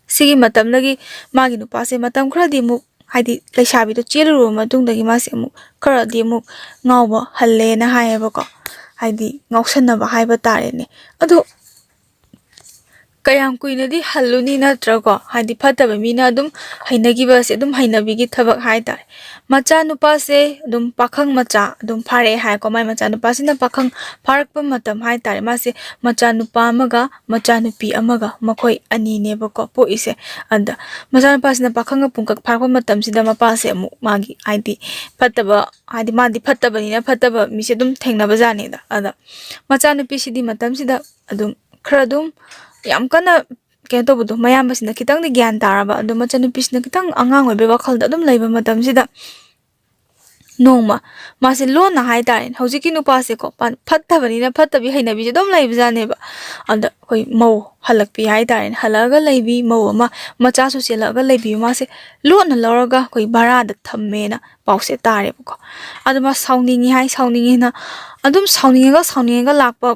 ꯁꯤꯒꯤ ꯃꯇꯝꯗꯒꯤ ꯃꯥꯒꯤ ꯅꯨꯄꯥꯁꯦ ꯃꯇꯝ ꯈꯔꯗꯤ ꯑꯃꯨꯛ, ꯍꯥꯏꯗꯤ ꯂꯩꯁꯥꯕꯤꯗꯣ ꯆꯦꯜꯂꯨꯔꯕ ꯃꯇꯨꯡꯗꯒꯤ ꯃꯥꯁꯦ ꯑꯃꯨꯛ ꯈꯔꯗꯤ ꯑꯃꯨꯛ ꯉꯥꯎꯕ ꯍꯜꯂꯦꯅ ꯍꯥꯏꯌꯦꯕꯀꯣ꯫ ꯍꯥꯏꯗꯤ ꯉꯥꯎꯁꯟꯅꯕ ꯍꯥꯏꯕ ꯇꯥꯔꯦꯅꯦ꯫ ꯑꯗꯣ ꯀꯌꯥꯝ ꯀꯨꯏꯅꯗꯤ ꯍꯜꯂꯨꯅꯤ, ꯅꯠꯇ꯭ꯔꯀꯣ? ꯍꯥꯏꯗꯤ ꯐꯠꯇꯕ ꯃꯤꯅ ꯑꯗꯨꯝ ꯍꯩꯅꯈꯤꯕꯁꯦ ꯑꯗꯨꯝ ꯍꯩꯅꯕꯤꯒꯤ ꯊꯕꯛ ꯍꯥꯏꯇꯥꯔꯦ꯫ ꯃꯆꯥꯅꯨꯄꯥꯁꯦ ꯑꯗꯨꯝ ꯄꯥꯈꯪ ꯃꯆꯥ ꯑꯗꯨꯝ ꯐꯥꯔꯛꯑꯦ ꯍꯥꯏꯀꯣ꯫ ꯃꯥꯏ ꯃꯆꯥꯅꯨꯄꯥꯁꯤꯅ ꯄꯥꯈꯪ ꯐꯥꯔꯛꯄ ꯃꯇꯝ ꯍꯥꯏꯇꯥꯔꯦ꯫ ꯃꯥꯁꯦ ꯃꯆꯥꯅꯨꯄꯥ ꯑꯃꯒ ꯃꯆꯥꯅꯨꯄꯤ ꯑꯃꯒ, ꯃꯈꯣꯏ ꯑꯅꯤꯅꯦꯕꯀꯣ ꯄꯣꯛꯏꯁꯦ꯫ ꯑꯗ ꯃꯆꯥꯅꯨꯄꯥꯁꯤꯅ ꯄꯥꯈꯪꯒ ꯄꯨꯡꯀꯛ ꯐꯥꯔꯛꯄ ꯃꯇꯝꯁꯤꯗ ꯃꯄꯥꯁꯦ ꯑꯃꯨꯛ ꯃꯥꯒꯤ, ꯍꯥꯏꯗꯤ ꯐꯠꯇꯕ, ꯍꯥꯏꯗꯤ ꯃꯥꯗꯤ ꯐꯠꯇꯕꯅꯤꯅ ꯐꯠꯇꯕ ꯃꯤꯁꯦ ꯑꯗꯨꯝ ꯊꯦꯡꯅꯕꯖꯥꯠꯅꯤꯗ꯫ ꯑꯗ ꯃꯆꯥꯅꯨꯄꯤꯁꯤꯗꯤ ꯃꯇꯝꯁꯤꯗ ꯑꯗꯨꯝ ꯈꯔ ꯑꯗꯨꯝ ꯌꯥꯝ ꯀꯟꯅ ꯀꯩꯅꯣ ꯇꯧꯕꯗꯣ, ꯃꯌꯥꯝꯕꯁꯤꯅ ꯈꯤꯇꯪꯗꯤ ꯒ꯭ꯌꯥꯟ ꯇꯥꯔꯕ, ꯑꯗꯣ ꯃꯆꯥꯅꯨꯄꯤꯁꯤꯅ ꯈꯤꯇꯪ ꯑꯉꯥꯡ ꯑꯣꯏꯕꯩ ꯋꯥꯈꯜꯗ ꯑꯗꯨꯝ ꯂꯩꯕ ꯃꯇꯝꯁꯤꯗ, ꯅꯣꯡꯃ ꯃꯥꯁꯦ ꯂꯣꯟꯅ ꯍꯥꯏꯇꯥꯔꯦꯅꯦ, ꯍꯧꯖꯤꯛꯀꯤ ꯅꯨꯄꯥꯁꯦꯀꯣ, ꯄ-, ꯐꯠꯇꯕꯅꯤꯅ ꯐꯠꯇꯕꯤ ꯍꯩꯅꯕꯤꯁꯦ ꯑꯗꯨꯝ ꯂꯩꯕꯖꯥꯠꯅꯦꯕ꯫ ꯑꯗ ꯑꯩꯈꯣꯏ ꯃꯧ ꯍꯜꯂꯛꯄꯤ ꯍꯥꯏꯇꯥꯔꯦꯅꯦ, ꯍꯜꯂꯛꯑꯒ ꯂꯩꯕꯤ ꯃꯧ ꯑꯃ, ꯃꯆꯥꯁꯨ ꯆꯦꯜꯂꯛꯑꯒ ꯂꯩꯕꯤ, ꯃꯥꯁꯦ ꯂꯣꯟꯅ ꯂꯧꯔꯒ ꯑꯩꯈꯣꯏ ꯚꯔꯥꯗ ꯊꯝꯃꯦꯅ ꯄꯥꯎꯁꯦ ꯇꯥꯔꯦꯕꯀꯣ꯫ ꯑꯗꯣ ꯃꯥ ꯁꯥꯎꯅꯤꯡꯉꯤ ꯍꯥꯏ, ꯁꯥꯎꯅꯤꯡꯉꯦꯅ ꯑꯗꯨꯝ ꯁꯥꯎꯅꯤꯡꯉꯒ ꯁꯥꯎꯅꯤꯡꯉꯒ ꯂꯥꯛꯄ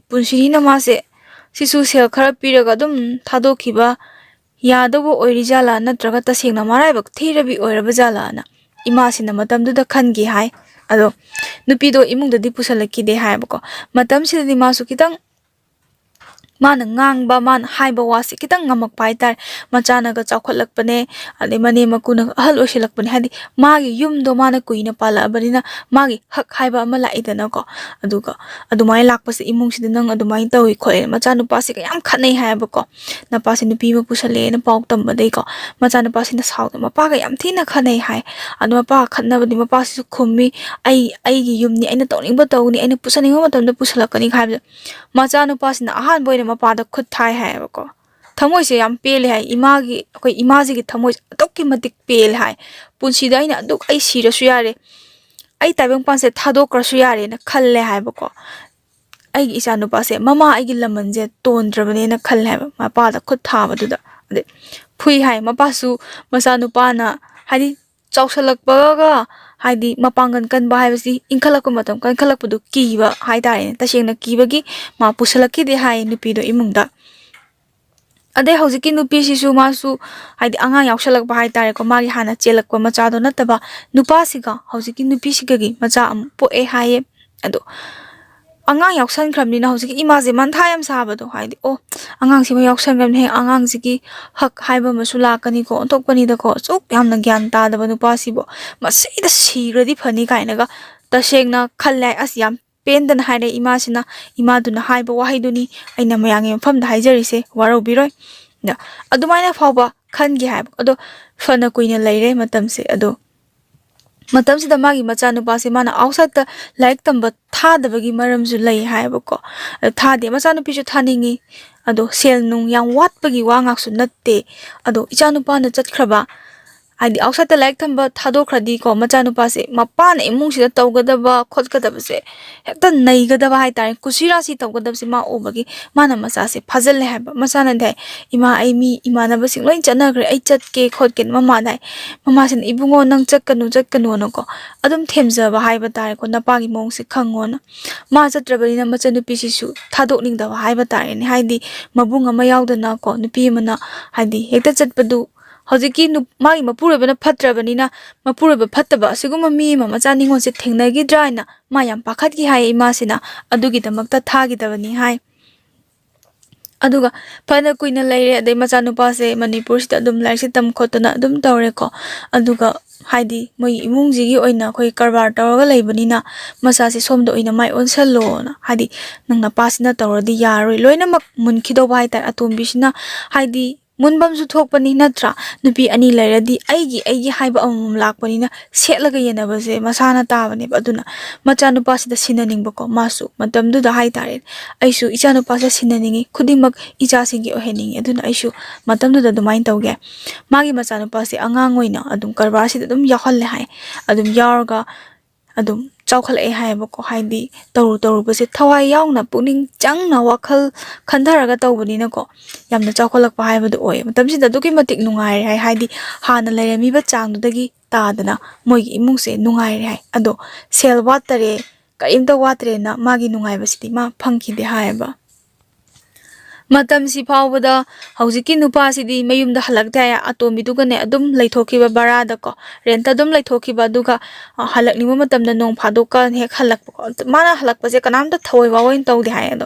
ꯄꯨꯟꯁꯤꯅꯤꯅ ꯃꯥꯁꯦ ꯁꯤꯁꯨ ꯁꯦꯜ ꯈꯔ ꯄꯤꯔꯒ ꯑꯗꯨꯝ ꯊꯥꯗꯣꯛꯈꯤꯕ ꯌꯥꯗꯧꯕ ꯑꯣꯏꯔꯤꯖꯥꯠꯂꯥ, ꯅꯠꯇ꯭ꯔꯒ ꯇꯁꯦꯡꯅ ꯃꯔꯥꯏꯕꯛ ꯊꯤꯔꯕꯤ ꯑꯣꯏꯔꯕ ꯖꯥꯠꯂꯥꯅ ꯏꯃꯥꯁꯤꯅ ꯃꯇꯝꯗꯨꯗ ꯈꯟꯈꯤ ꯍꯥꯏ꯫ ꯑꯗꯣ ꯅꯨꯄꯤꯗꯣ ꯏꯃꯨꯡꯗꯗꯤ ꯄꯨꯁꯜꯂꯛꯈꯤꯗꯦ ꯍꯥꯏꯌꯦꯕꯀꯣ꯫ ꯃꯇꯝꯁꯤꯗꯗꯤ ꯃꯥꯁꯨ ꯈꯤꯇꯪ, ꯃꯥꯅ ꯉꯥꯡꯕ, ꯃꯥꯅ ꯍꯥꯏꯕ ꯋꯥꯁꯦ ꯈꯤꯇꯪ ꯉꯝꯃꯛꯄ ꯍꯥꯏꯇꯥꯔꯦ꯫ ꯃꯆꯥꯅꯒ ꯆꯥꯎꯈꯠꯂꯛꯄꯅꯦ, ꯑꯗꯩ ꯃꯅꯦꯝ ꯃꯀꯨꯅ ꯑꯍꯜ ꯑꯣꯏꯁꯤꯜꯂꯛꯄꯅꯦ, ꯍꯥꯏꯗꯤ ꯃꯥꯒꯤ ꯌꯨꯝꯗꯣ ꯃꯥꯅ ꯀꯨꯏꯅ ꯄꯥꯜꯂꯛꯑꯕꯅꯤꯅ ꯃꯥꯒꯤ ꯍꯛ ꯍꯥꯏꯕ ꯑꯃ ꯂꯥꯛꯏꯗꯅꯀꯣ꯫ ꯑꯗꯨꯒ ꯑꯗꯨꯃꯥꯏꯅ ꯂꯥꯛꯄꯁꯦ, ꯏꯃꯨꯡꯁꯤꯗ ꯅꯪ ꯑꯗꯨꯃꯥꯏꯅ ꯇꯧꯏ ꯈꯣꯠꯂꯦ, ꯃꯆꯥꯅꯨꯄꯥꯁꯤꯒ ꯌꯥꯝ ꯈꯠꯅꯩ ꯍꯥꯏꯌꯦꯕꯀꯣ꯫ ꯅꯄꯥꯁꯦ ꯅꯨꯄꯤ ꯑꯃ ꯄꯨꯁꯜꯂꯛꯑꯦꯅ ꯄꯥꯎ ꯇꯝꯕꯗꯩꯀꯣ, ꯃꯆꯥꯅꯨꯄꯥꯁꯤꯅ ꯁꯥꯎꯗꯅ ꯃꯄꯥꯒ ꯌꯥꯝ ꯊꯤꯅ ꯈꯠꯅꯩ ꯍꯥꯏ꯫ ꯑꯗꯣ ꯃꯄꯥꯒ ꯈꯠꯅꯕꯗꯤ ꯃꯄꯥꯁꯤꯁꯨ ꯈꯨꯝꯃꯤ, "ꯑꯩ, ꯑꯩꯒꯤ ꯌꯨꯝꯅꯤ, ꯑꯩꯅ ꯇꯧꯅꯤꯡꯕ ꯇꯧꯅꯤ, ꯑꯩꯅ ꯄꯨꯁꯟꯅꯤꯡꯕ ꯃꯇꯝꯗ ꯄꯨꯁꯜꯂꯛꯀꯅꯤ" ꯍꯥꯏꯕꯗ, ꯃꯆꯥꯅꯨꯄꯥꯁꯤꯅ ꯑꯍꯥꯟꯕ ꯑꯣꯏꯅ ꯃꯄꯥꯗ ꯈꯨꯠ ꯊꯥꯏ ꯍꯥꯏꯌꯦꯕꯀꯣ꯫ ꯊꯃꯣꯏꯁꯦ ꯌꯥꯝ ꯄꯦꯜꯂꯦ ꯍꯥꯏ꯫ ꯏꯃꯥꯒꯤ, ꯑꯩꯈꯣꯏ ꯏꯃꯥꯁꯤꯒꯤ ꯊꯃꯣꯏꯁꯦ ꯑꯗꯨꯛꯀꯤ ꯃꯇꯤꯛ ꯄꯦꯜꯂꯦ ꯍꯥꯏ꯫ "ꯄꯨꯟꯁꯤꯗ ꯑꯩꯅ ꯑꯗꯨꯛ, ꯑꯩ ꯁꯤꯔꯁꯨ ꯌꯥꯔꯦ, ꯑꯩ ꯇꯥꯏꯕꯪꯄꯥꯟꯁꯦ ꯊꯥꯗꯣꯛꯈ꯭ꯔꯁꯨ ꯌꯥꯔꯦꯅ ꯈꯜꯂꯦ" ꯍꯥꯏꯕꯀꯣ꯫ "ꯑꯩꯒꯤ ꯏꯆꯥ ꯅꯨꯄꯥꯁꯦ, ꯃꯃꯥ ꯑꯩꯒꯤ ꯂꯃꯟꯁꯦ ꯇꯣꯟꯗ꯭ꯔꯕꯅꯦꯅ" ꯈꯜꯂꯦ ꯍꯥꯏꯕ, ꯃꯄꯥꯗ ꯈꯨꯠ ꯊꯥꯕꯗꯨꯗ꯫ ꯑꯗꯩ ꯐꯨꯏ ꯍꯥꯏ꯫ ꯃꯄꯥꯁꯨ, ꯃꯆꯥꯅꯨꯄꯥꯅ, ꯍꯥꯏꯗꯤ, ꯆꯥꯎꯁꯜꯂꯛꯄꯒ, ꯍꯥꯏꯗꯤ, ꯃꯄꯥꯡꯒꯜ ꯀꯟꯕ ꯍꯥꯏꯕꯁꯤ ꯏꯟꯈꯠꯂꯛꯄ ꯃꯇꯝ, ꯀꯟꯈꯠꯂꯛꯄꯗꯨ ꯀꯤꯕ ꯍꯥꯏꯇꯥꯔꯦꯅꯦ, ꯇꯁꯦꯡꯅ ꯀꯤꯕꯒꯤ ꯃꯥ ꯄꯨꯁꯜꯂꯛꯈꯤꯗꯦ ꯍꯥꯏ ꯅꯨꯄꯤꯗꯣ ꯏꯃꯨꯡꯗ꯫ ꯑꯗꯩ ꯍꯧꯖꯤꯛꯀꯤ ꯅꯨꯄꯤꯁꯤꯁꯨ ꯃꯥꯁꯨ, ꯍꯥꯏꯗꯤ, ꯑꯉꯥꯡ ꯌꯥꯎꯁꯜꯂꯛꯄ ꯍꯥꯏꯇꯥꯔꯦꯀꯣ, ꯃꯥꯒꯤ ꯍꯥꯟꯅ ꯆꯦꯜꯂꯛꯄ ꯃꯆꯥꯗꯣ ꯅꯠꯇꯕ ꯅꯨꯄꯥꯁꯤꯒ, ꯍꯧꯖꯤꯛꯀꯤ ꯅꯨꯄꯤꯁꯤꯒꯒꯤ ꯃꯆꯥ ꯑꯃꯨꯛ ꯄꯣꯛꯑꯦ ꯍꯥꯏꯌꯦ꯫ ꯑꯗꯣ ꯑꯉꯥꯡ ꯌꯥꯎꯁꯟꯈ꯭ꯔꯕꯅꯤꯅ ꯍꯧꯖꯤꯛꯀꯤ ꯏꯃꯥꯁꯦ ꯃꯟꯊꯥ ꯌꯥꯝ ꯁꯥꯕꯗꯣ, ꯍꯥꯏꯗꯤ, "ꯑꯣ, ꯑꯉꯥꯡꯁꯤꯃ ꯌꯥꯎꯁꯟꯈ꯭ꯔꯕꯅꯤ, ꯍꯌꯦꯡ ꯑꯉꯥꯡꯁꯤꯒꯤ ꯍꯛ ꯍꯥꯏꯕ ꯑꯃꯁꯨ ꯂꯥꯛꯀꯅꯤꯀꯣ, ꯑꯣꯟꯊꯣꯛꯄꯅꯤꯗꯀꯣ, ꯑꯁꯨꯛ ꯌꯥꯝꯅ ꯒ꯭ꯌꯥꯟ ꯇꯥꯗꯕ ꯅꯨꯄꯥꯁꯤꯕꯨ, ꯃꯁꯤꯗ ꯁꯤꯔꯗꯤ ꯐꯅꯤ" ꯀꯥꯏꯅꯒ ꯇꯁꯦꯡꯅ ꯈꯜꯂꯦ ꯍꯥꯏ꯫ ꯑꯁ, ꯌꯥꯝ ꯄꯦꯟꯗꯅ ꯍꯥꯏꯔꯦ ꯏꯃꯥꯁꯤꯅ꯫ ꯏꯃꯥꯗꯨꯅ ꯍꯥꯏꯕ ꯋꯥꯍꯩꯗꯨꯅꯤ ꯑꯩꯅ ꯃꯌꯥꯝꯒꯤ ꯃꯐꯝꯗ ꯍꯥꯏꯖꯔꯤꯁꯦ, ꯋꯥꯔꯧꯕꯤꯔꯣꯏ꯫ ꯑꯗ ꯑꯗꯨꯃꯥꯏꯅ ꯐꯥꯎꯕ ꯈꯟꯈꯤ ꯍꯥꯏꯕ꯫ ꯑꯗꯣ ꯐꯅ ꯀꯨꯏꯅ ꯂꯩꯔꯦ ꯃꯇꯝꯁꯦ꯫ ꯑꯗꯣ ꯃꯇꯝꯁꯤꯗ ꯃꯥꯒꯤ ꯃꯆꯥꯅꯨꯄꯥꯁꯦ ꯃꯥꯅ ꯑꯥꯎꯠꯁꯥꯏꯠꯇ ꯂꯥꯏꯔꯤꯛ ꯇꯝꯕ ꯊꯥꯗꯕꯒꯤ ꯃꯔꯝꯁꯨ ꯂꯩ ꯍꯥꯏꯌꯦꯕꯀꯣ꯫ ꯑꯗꯣ ꯊꯥꯗꯦ, ꯃꯆꯥꯅꯨꯄꯤꯁꯨ ꯊꯥꯅꯤꯡꯉꯤ꯫ ꯑꯗꯣ ꯁꯦꯜ ꯅꯨꯡ ꯌꯥꯝ ꯋꯥꯠꯄꯒꯤ ꯋꯥ ꯉꯥꯛꯁꯨ ꯅꯠꯇꯦ꯫ ꯑꯗꯣ ꯏꯆꯥꯅꯨꯄꯥꯅ ꯆꯠꯈ꯭ꯔꯕ, ꯍꯥꯏꯗꯤ outside ꯇ ꯂꯥꯏꯔꯤꯛ ꯇꯝꯕ ꯊꯥꯗꯣꯛꯈ꯭ꯔꯗꯤꯀꯣ, ꯃꯆꯥꯅꯨꯄꯥꯁꯦ ꯃꯄꯥꯅ ꯏꯃꯨꯡꯁꯤꯗ ꯇꯧꯒꯗꯕ ꯈꯣꯠꯀꯗꯕꯁꯦ ꯍꯦꯛꯇ ꯅꯩꯒꯗꯕ ꯍꯥꯏꯇꯥꯔꯦ, ꯀꯨꯁꯤꯔꯥꯁꯤ ꯇꯧꯒꯗꯕꯁꯦ ꯃꯥ ꯎꯕꯒꯤ ꯃꯥꯅ ꯃꯆꯥꯁꯦ ꯐꯥꯖꯤꯜꯂꯦ ꯍꯥꯏꯕ꯫ ꯃꯆꯥꯅꯗꯤ ꯍꯥꯏ, "ꯏꯃꯥ, ꯑꯩ ꯃꯤ ꯏꯃꯥꯟꯅꯕꯁꯤꯡ ꯂꯣꯏ ꯆꯠꯅꯈ꯭ꯔꯦ, ꯑꯩ ꯆꯠꯀꯦ ꯈꯣꯠꯀꯦꯅ"꯫ ꯃꯃꯥꯅ ꯍꯥꯏ, ꯃꯃꯥꯁꯤꯅ, "ꯏꯕꯨꯡꯉꯣ, ꯅꯪ ꯆꯠꯀꯅꯨ, ꯆꯠꯀꯅꯨꯅꯀꯣ" ꯑꯗꯨꯝ ꯊꯦꯝꯖꯕ ꯍꯥꯏꯕ ꯇꯥꯔꯦꯀꯣ, ꯅꯄꯥꯒꯤ ꯃꯑꯣꯡꯁꯦ ꯈꯪꯉꯣꯅ꯫ ꯃꯥ ꯆꯠꯇ꯭ꯔꯕꯅꯤꯅ ꯃꯆꯟꯅꯨꯄꯤꯁꯤꯁꯨ ꯊꯥꯗꯣꯛꯅꯤꯡꯗꯕ ꯍꯥꯏꯕ ꯇꯥꯔꯦꯅꯦ꯫ ꯍꯥꯏꯗꯤ ꯃꯕꯨꯡ ꯑꯃ ꯌꯥꯎꯗꯅꯀꯣ, ꯅꯨꯄꯤ ꯑꯃꯅ ꯍꯥꯏꯗꯤ ꯍꯦꯛꯇ ꯆꯠꯄꯗꯨ ꯍꯧꯖꯤꯛꯀꯤ ꯅꯨ-, ꯃꯥꯒꯤ ꯃꯄꯨꯔꯣꯏꯕꯅ ꯐꯠꯇ꯭ꯔꯕꯅꯤꯅ, ꯃꯄꯨꯔꯣꯏꯕ ꯐꯠꯇꯕ ꯑꯁꯤꯒꯨꯝꯕ ꯃꯤ ꯑꯃ ꯃꯆꯥ ꯅꯤꯉꯣꯜꯁꯦ ꯊꯦꯡꯅꯈꯤꯗ꯭ꯔꯥ ꯍꯥꯏꯅ ꯃꯥ ꯌꯥꯝ ꯄꯥꯈꯠꯈꯤ ꯍꯥꯏ ꯏꯃꯥꯁꯤꯅ꯫ ꯑꯗꯨꯒꯤꯗꯃꯛꯇ ꯊꯥꯈꯤꯗꯕꯅꯤ ꯍꯥꯏ꯫ ꯑꯗꯨꯒ ꯐꯅ ꯀꯨꯏꯅ ꯂꯩꯔꯦ, ꯑꯗꯩ ꯃꯆꯥꯅꯨꯄꯥꯁꯦ ꯃꯅꯤꯄꯨꯔꯁꯤꯗ ꯑꯗꯨꯝ ꯂꯥꯏꯔꯤꯛꯁꯦ ꯇꯝ ꯈꯣꯠꯇꯅ ꯑꯗꯨꯝ ꯇꯧꯔꯦꯀꯣ꯫ ꯑꯗꯨꯒ ꯍꯥꯏꯗꯤ ꯃꯣꯏ ꯏꯃꯨꯡꯁꯤꯒꯤ ꯑꯣꯏꯅ ꯑꯩꯈꯣꯏ ꯀꯔꯕꯥꯔ ꯇꯧꯔꯒ ꯂꯩꯕꯅꯤꯅ ꯃꯆꯥꯁꯦ ꯁꯣꯝꯗ ꯑꯣꯏꯅ ꯃꯥꯏ ꯑꯣꯟꯁꯜꯂꯣꯅ, ꯍꯥꯏꯗꯤ ꯅꯪ ꯅꯄꯥꯁꯤꯅ ꯇꯧꯔꯗꯤ ꯌꯥꯔꯔꯣꯏ, ꯂꯣꯏꯅꯃꯛ ꯃꯨꯟꯈꯤꯗꯧꯕ ꯍꯥꯏꯇꯥꯔꯦ꯫ ꯑꯇꯣꯝꯕꯤꯁꯤꯅ ꯍꯥꯏꯗꯤ ꯃꯨꯟꯐꯝꯁꯨ ꯊꯣꯛꯄꯅꯤ ꯅꯠꯇ꯭ꯔꯥ? ꯅꯨꯄꯤ ꯑꯅꯤ ꯂꯩꯔꯗꯤ ꯑꯩꯒꯤ, ꯑꯩꯒꯤ ꯍꯥꯏꯕ ꯑꯃꯃꯝ ꯂꯥꯛꯄꯅꯤꯅ ꯁꯦꯠꯂꯒ ꯌꯦꯟꯅꯕꯁꯦ ꯃꯁꯥꯅ ꯇꯥꯕꯅꯦꯕ꯫ ꯑꯗꯨꯅ ꯃꯆꯥꯅꯨꯄꯥꯁꯤꯗ ꯁꯤꯟꯅꯅꯤꯡꯕꯀꯣ, ꯃꯥꯁꯨ ꯃꯇꯝꯗꯨꯗ ꯍꯥꯏꯇꯥꯔꯦ, "ꯑꯩꯁꯨ ꯏꯆꯥꯅꯨꯄꯥꯁꯦ ꯁꯤꯟꯅꯅꯤꯡꯉꯤ, ꯈꯨꯗꯤꯡꯃꯛ ꯏꯆꯥꯁꯤꯡꯒꯤ ꯑꯣꯏꯍꯟꯅꯤꯡꯉꯤ, ꯑꯗꯨꯅ ꯑꯩꯁꯨ ꯃꯇꯝꯗꯨꯗ ꯑꯗꯨꯃꯥꯏꯅ ꯇꯧꯒꯦ"꯫ ꯃꯥꯒꯤ ꯃꯆꯥꯅꯨꯄꯥꯁꯦ ꯑꯉꯥꯡ ꯑꯣꯏꯅ ꯑꯗꯨꯝ ꯀꯔꯕꯥꯔꯁꯤꯗ ꯑꯗꯨꯝ ꯌꯥꯎꯍꯜꯂꯦ ꯍꯥꯏ꯫ ꯑꯗꯨꯝ ꯌꯥꯎꯔꯒ ꯑꯗꯨꯝ ꯆꯥꯎꯈꯠꯂꯛꯑꯦ ꯍꯥꯏꯌꯦꯕꯀꯣ꯫ ꯍꯥꯏꯗꯤ ꯇꯧꯔꯨ ꯇꯧꯔꯨꯕꯁꯦ ꯊꯋꯥꯏ ꯌꯥꯎꯅ, ꯄꯨꯛꯅꯤꯡ ꯆꯪꯅ, ꯋꯥꯈꯜ ꯈꯟꯊꯔꯒ ꯇꯧꯕꯅꯤꯅꯀꯣ, ꯌꯥꯝꯅ ꯆꯥꯎꯈꯠꯂꯛꯄ ꯍꯥꯏꯕꯗꯨ ꯑꯣꯏꯌꯦ꯫ ꯃꯇꯝꯁꯤꯗ ꯑꯗꯨꯛꯀꯤ ꯃꯇꯤꯛ ꯅꯨꯡꯉꯥꯏꯔꯦ ꯍꯥꯏ꯫ ꯍꯥꯏꯗꯤ ꯍꯥꯟꯅ ꯂꯩꯔꯝꯃꯤꯕ ꯆꯥꯡꯗꯨꯗꯒꯤ ꯇꯥꯗꯅ ꯃꯣꯏꯒꯤ ꯏꯃꯨꯡꯁꯦ ꯅꯨꯡꯉꯥꯏꯔꯦ ꯍꯥꯏ꯫ ꯑꯗꯣ ꯁꯦꯜ ꯋꯥꯠꯇꯔꯦ, ꯀꯔꯤꯝꯇ ꯋꯥꯠꯇ꯭ꯔꯦꯅ ꯃꯥꯒꯤ ꯅꯨꯡꯉꯥꯏꯕꯁꯤꯗꯤ ꯃꯥ ꯐꯪꯈꯤꯗꯦ ꯍꯥꯏꯌꯦꯕ꯫ ꯃꯇꯝꯁꯤ ꯐꯥꯎꯕꯗ ꯍꯧꯖꯤꯛꯀꯤ ꯅꯨꯄꯥꯁꯤꯗꯤ ꯃꯌꯨꯝꯗ ꯍꯜꯂꯛꯇꯦ ꯍꯥꯏ꯫ ꯑꯇꯣꯝꯕꯤꯗꯨꯒꯅꯦ ꯑꯗꯨꯝ ꯂꯩꯊꯣꯛꯈꯤꯕ, ꯚꯔꯥꯗꯀꯣ, ꯔꯦꯟꯇ ꯑꯗꯨꯝ ꯂꯩꯊꯣꯛꯈꯤꯕ꯫ ꯑꯗꯨꯒ, ꯑ, ꯍꯜꯂꯛꯅꯤꯡꯕ ꯃꯇꯝꯗ ꯅꯣꯡ ꯐꯥꯗꯣꯛꯀ ꯍꯦꯛ ꯍꯜꯂꯛꯄꯀꯣ꯫ ꯃꯥꯅ ꯍꯜꯂꯛꯄꯁꯦ ꯀꯅꯥꯝꯇ ꯊꯑꯣꯏ ꯋꯥꯑꯣꯏꯅ ꯇꯧꯗꯦ ꯍꯥꯏ꯫ ꯑꯗꯣ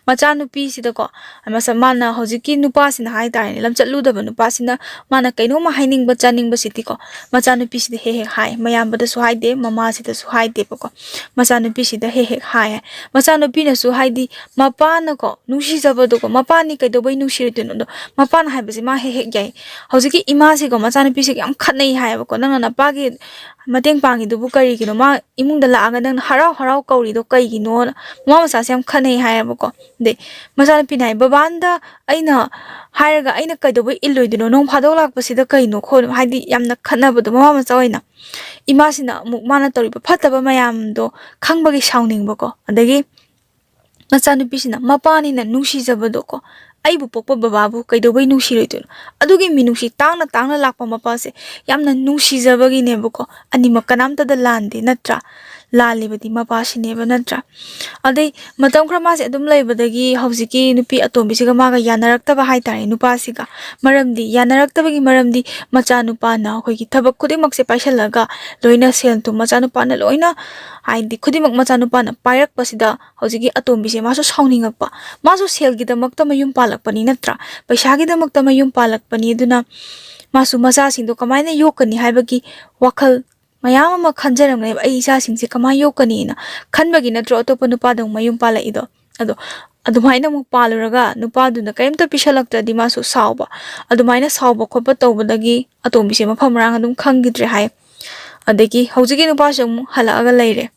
ꯃꯆꯥꯅꯨꯄꯤꯁꯤꯗꯀꯣ, ꯃꯁ-, ꯃꯥꯅ ꯍꯧꯖꯤꯛꯀꯤ ꯅꯨꯄꯥꯁꯤꯅ ꯍꯥꯏꯇꯥꯔꯦꯅꯦ, ꯂꯝꯆꯠꯂꯨꯗꯕ ꯅꯨꯄꯥꯁꯤꯅ ꯃꯥꯅ ꯀꯩꯅꯣꯝꯃ ꯍꯥꯏꯅꯤꯡꯕ ꯆꯥꯅꯤꯡꯕꯁꯤꯗꯤꯀꯣ, ꯃꯆꯥꯅꯨꯄꯤꯁꯤꯗ ꯍꯦꯛ ꯍꯦꯛ ꯍꯥꯏ꯫ ꯃꯌꯥꯝꯕꯗꯁꯨ ꯍꯥꯏꯗꯦ, ꯃꯃꯥꯁꯤꯗꯁꯨ ꯍꯥꯏꯗꯦꯕꯀꯣ꯫ ꯃꯆꯥꯅꯨꯄꯤꯁꯤꯗ ꯍꯦꯛ ꯍꯦꯛ ꯍꯥꯏ꯫ ꯃꯆꯥꯅꯨꯄꯤꯅꯁꯨ ꯍꯥꯏꯗꯤ ꯃꯄꯥꯅꯀꯣ, ꯅꯨꯡꯁꯤꯖꯕꯗꯣꯀꯣ, ꯃꯄꯥ ꯃꯄꯥꯅꯤ, ꯀꯩꯗꯧꯕꯩ ꯅꯨꯡꯁꯤꯔꯣꯏꯗꯣꯏꯅꯣ? ꯑꯗꯣ ꯃꯄꯥꯅ ꯍꯥꯏꯕꯁꯦ ꯃꯥ ꯍꯦꯛ ꯍꯦꯛ ꯌꯥꯏ꯫ ꯍꯧꯖꯤꯛꯀꯤ ꯏꯃꯥꯁꯤꯒ ꯃꯆꯥꯅꯨꯄꯤꯁꯤꯒ ꯌꯥꯝ ꯈꯠꯅꯩ ꯍꯥꯏꯌꯦꯕꯀꯣ꯫ "ꯅꯪꯅ ꯅꯄꯥꯒꯤ ꯃꯇꯦꯡ ꯄꯥꯡꯉꯤꯗꯨꯕꯨ ꯀꯔꯤꯒꯤꯅꯣ? ꯃꯥ ꯏꯃꯨꯡꯗ ꯂꯥꯛꯑꯒ ꯅꯪꯅ ꯍꯔꯥꯎ ꯍꯔꯥꯎ ꯀꯧꯔꯤꯗꯣ ꯀꯩꯒꯤꯅꯣꯅ?" ꯃꯃꯥ ꯃꯆꯥꯁꯦ ꯌꯥꯝ ꯈꯠꯅꯩ ꯍꯥꯏꯌꯦꯕꯀꯣ꯫ ꯑꯗꯩ ꯃꯆꯥꯅꯨꯄꯤꯅ ꯍꯥꯏ, "ꯕꯕꯥꯟꯗ ꯑꯩꯅ ꯍꯥꯏꯔꯒ ꯑꯩꯅ ꯀꯩꯗꯧꯕꯩ ꯏꯜꯂꯣꯏꯗꯣꯏꯅꯣ? ꯅꯣꯡ ꯐꯥꯗꯣꯛ ꯂꯥꯛꯄꯁꯤꯗ ꯀꯩꯅꯣ ꯈꯣꯠꯅꯣ?" ꯍꯥꯏꯗꯤ ꯌꯥꯝꯅ ꯈꯠꯅꯕꯗꯣ ꯃꯃꯥ ꯃꯆꯥ ꯑꯣꯏꯅ꯫ ꯏꯃꯥꯁꯤꯅ ꯑꯃꯨꯛ ꯃꯥꯅ ꯇꯧꯔꯤꯕ ꯐꯠꯇꯕ ꯃꯌꯥꯝꯗꯣ ꯈꯪꯕꯒꯤ ꯁꯥꯎꯅꯤꯡꯕꯀꯣ꯫ ꯑꯗꯒꯤ ꯃꯆꯥꯅꯨꯄꯤꯁꯤꯅ ꯃꯄꯥꯅꯤꯅ ꯅꯨꯡꯁꯤꯖꯕꯗꯣꯀꯣ, "ꯑꯩꯕꯨ ꯄꯣꯛꯄ ꯕꯕꯥꯕꯨ ꯀꯩꯗꯧꯕꯩ ꯅꯨꯡꯁꯤꯔꯣꯏꯗꯣꯏꯅꯣ?" ꯑꯗꯨꯒꯤ ꯃꯤꯅꯨꯡꯁꯤ ꯇꯥꯡꯅ ꯇꯥꯡꯅ ꯂꯥꯛꯄ ꯃꯄꯥꯁꯦ ꯌꯥꯝꯅ ꯅꯨꯡꯁꯤꯖꯕꯒꯤꯅꯦꯕꯀꯣ꯫ ꯑꯅꯤꯃꯛ ꯀꯅꯥꯝꯇꯗ ꯂꯥꯟꯗꯦ ꯅꯠꯇ꯭ꯔꯥ? ꯂꯥꯜꯂꯤꯕꯗꯤ ꯃꯄꯥꯁꯤꯅꯦꯕ ꯅꯠꯇ꯭ꯔꯥ? ꯑꯗꯩ ꯃꯇꯝ ꯈꯔ ꯃꯥꯁꯦ ꯑꯗꯨꯝ ꯂꯩꯕꯗꯒꯤ ꯍꯧꯖꯤꯛꯀꯤ ꯅꯨꯄꯤ ꯑꯇꯣꯝꯕꯤꯁꯤꯒ ꯃꯥꯒ ꯌꯥꯅꯔꯛꯇꯕ ꯍꯥꯏꯇꯥꯔꯦ, ꯅꯨꯄꯥꯁꯤꯒ꯫ ꯃꯔꯝꯗꯤ, ꯌꯥꯅꯔꯛꯇꯕꯒꯤ ꯃꯔꯝꯗꯤ ꯃꯆꯥꯅꯨꯄꯥꯅ ꯑꯩꯈꯣꯏꯒꯤ ꯊꯕꯛ ꯈꯨꯗꯤꯡꯃꯛꯁꯦ ꯄꯥꯏꯁꯜꯂꯒ ꯂꯣꯏꯅ ꯁꯦꯜ ꯊꯨꯝ ꯃꯆꯥꯅꯨꯄꯥꯅ ꯂꯣꯏꯅ, ꯍꯥꯏꯗꯤ ꯈꯨꯗꯤꯡꯃꯛ ꯃꯆꯥꯅꯨꯄꯥꯅ ꯄꯥꯏꯔꯛꯄꯁꯤꯗ ꯍꯧꯖꯤꯛꯀꯤ ꯑꯇꯣꯝꯕꯤꯁꯦ ꯃꯥꯁꯨ ꯁꯥꯎꯅꯤꯡꯉꯛꯄ꯫ ꯃꯥꯁꯨ ꯁꯦꯜꯒꯤꯗꯃꯛꯇ ꯃꯌꯨꯝ ꯄꯥꯜꯂꯛꯄꯅꯤ ꯅꯠꯇ꯭ꯔꯥ? ꯄꯩꯁꯥꯒꯤꯗꯃꯛꯇ ꯃꯌꯨꯝ ꯄꯥꯜꯂꯛꯄꯅꯤ꯫ ꯑꯗꯨꯅ ꯃꯥꯁꯨ ꯃꯆꯥꯁꯤꯡꯗꯣ ꯀꯃꯥꯏꯅ ꯌꯣꯛꯀꯅꯤ ꯍꯥꯏꯕꯒꯤ ꯋꯥꯈꯜ ꯃꯌꯥꯝ ꯑꯃ ꯈꯟꯖꯔꯝꯒꯅꯦꯕ꯫ "ꯑꯩ ꯏꯆꯥꯁꯤꯡꯁꯦ ꯀꯃꯥꯏꯅ ꯌꯣꯛꯀꯅꯤꯅ" ꯈꯟꯕꯒꯤ ꯅꯠꯇ꯭ꯔꯣ ꯑꯇꯣꯞꯄ ꯅꯨꯄꯥꯗ ꯑꯃꯨꯛ ꯃꯌꯨꯝ ꯄꯥꯜꯂꯛꯏꯗꯣ? ꯑꯗꯣ ꯑꯗꯨꯃꯥꯏꯅ ꯑꯃꯨꯛ ꯄꯥꯜꯂꯨꯔꯒ ꯅꯨꯄꯥꯗꯨꯅ ꯀꯔꯤꯝꯇ ꯄꯤꯁꯜꯂꯛꯇ꯭ꯔꯗꯤ ꯃꯥꯁꯨ ꯁꯥꯎꯕ꯫ ꯑꯗꯨꯃꯥꯏꯅ ꯁꯥꯎꯕ ꯈꯣꯠꯄ ꯇꯧꯕꯗꯒꯤ ꯑꯇꯣꯝꯕꯤꯁꯦ ꯃꯐꯝ ꯃꯔꯥꯡ ꯑꯗꯨꯝ ꯈꯪꯈꯤꯗ꯭ꯔꯦ ꯍꯥꯏ꯫ ꯑꯗꯒꯤ ꯍꯧꯖꯤꯛꯀꯤ ꯅꯨꯄꯥꯁꯨ ꯑꯃꯨꯛ ꯍꯜꯂꯛꯑꯒ ꯂꯩꯔꯦ꯫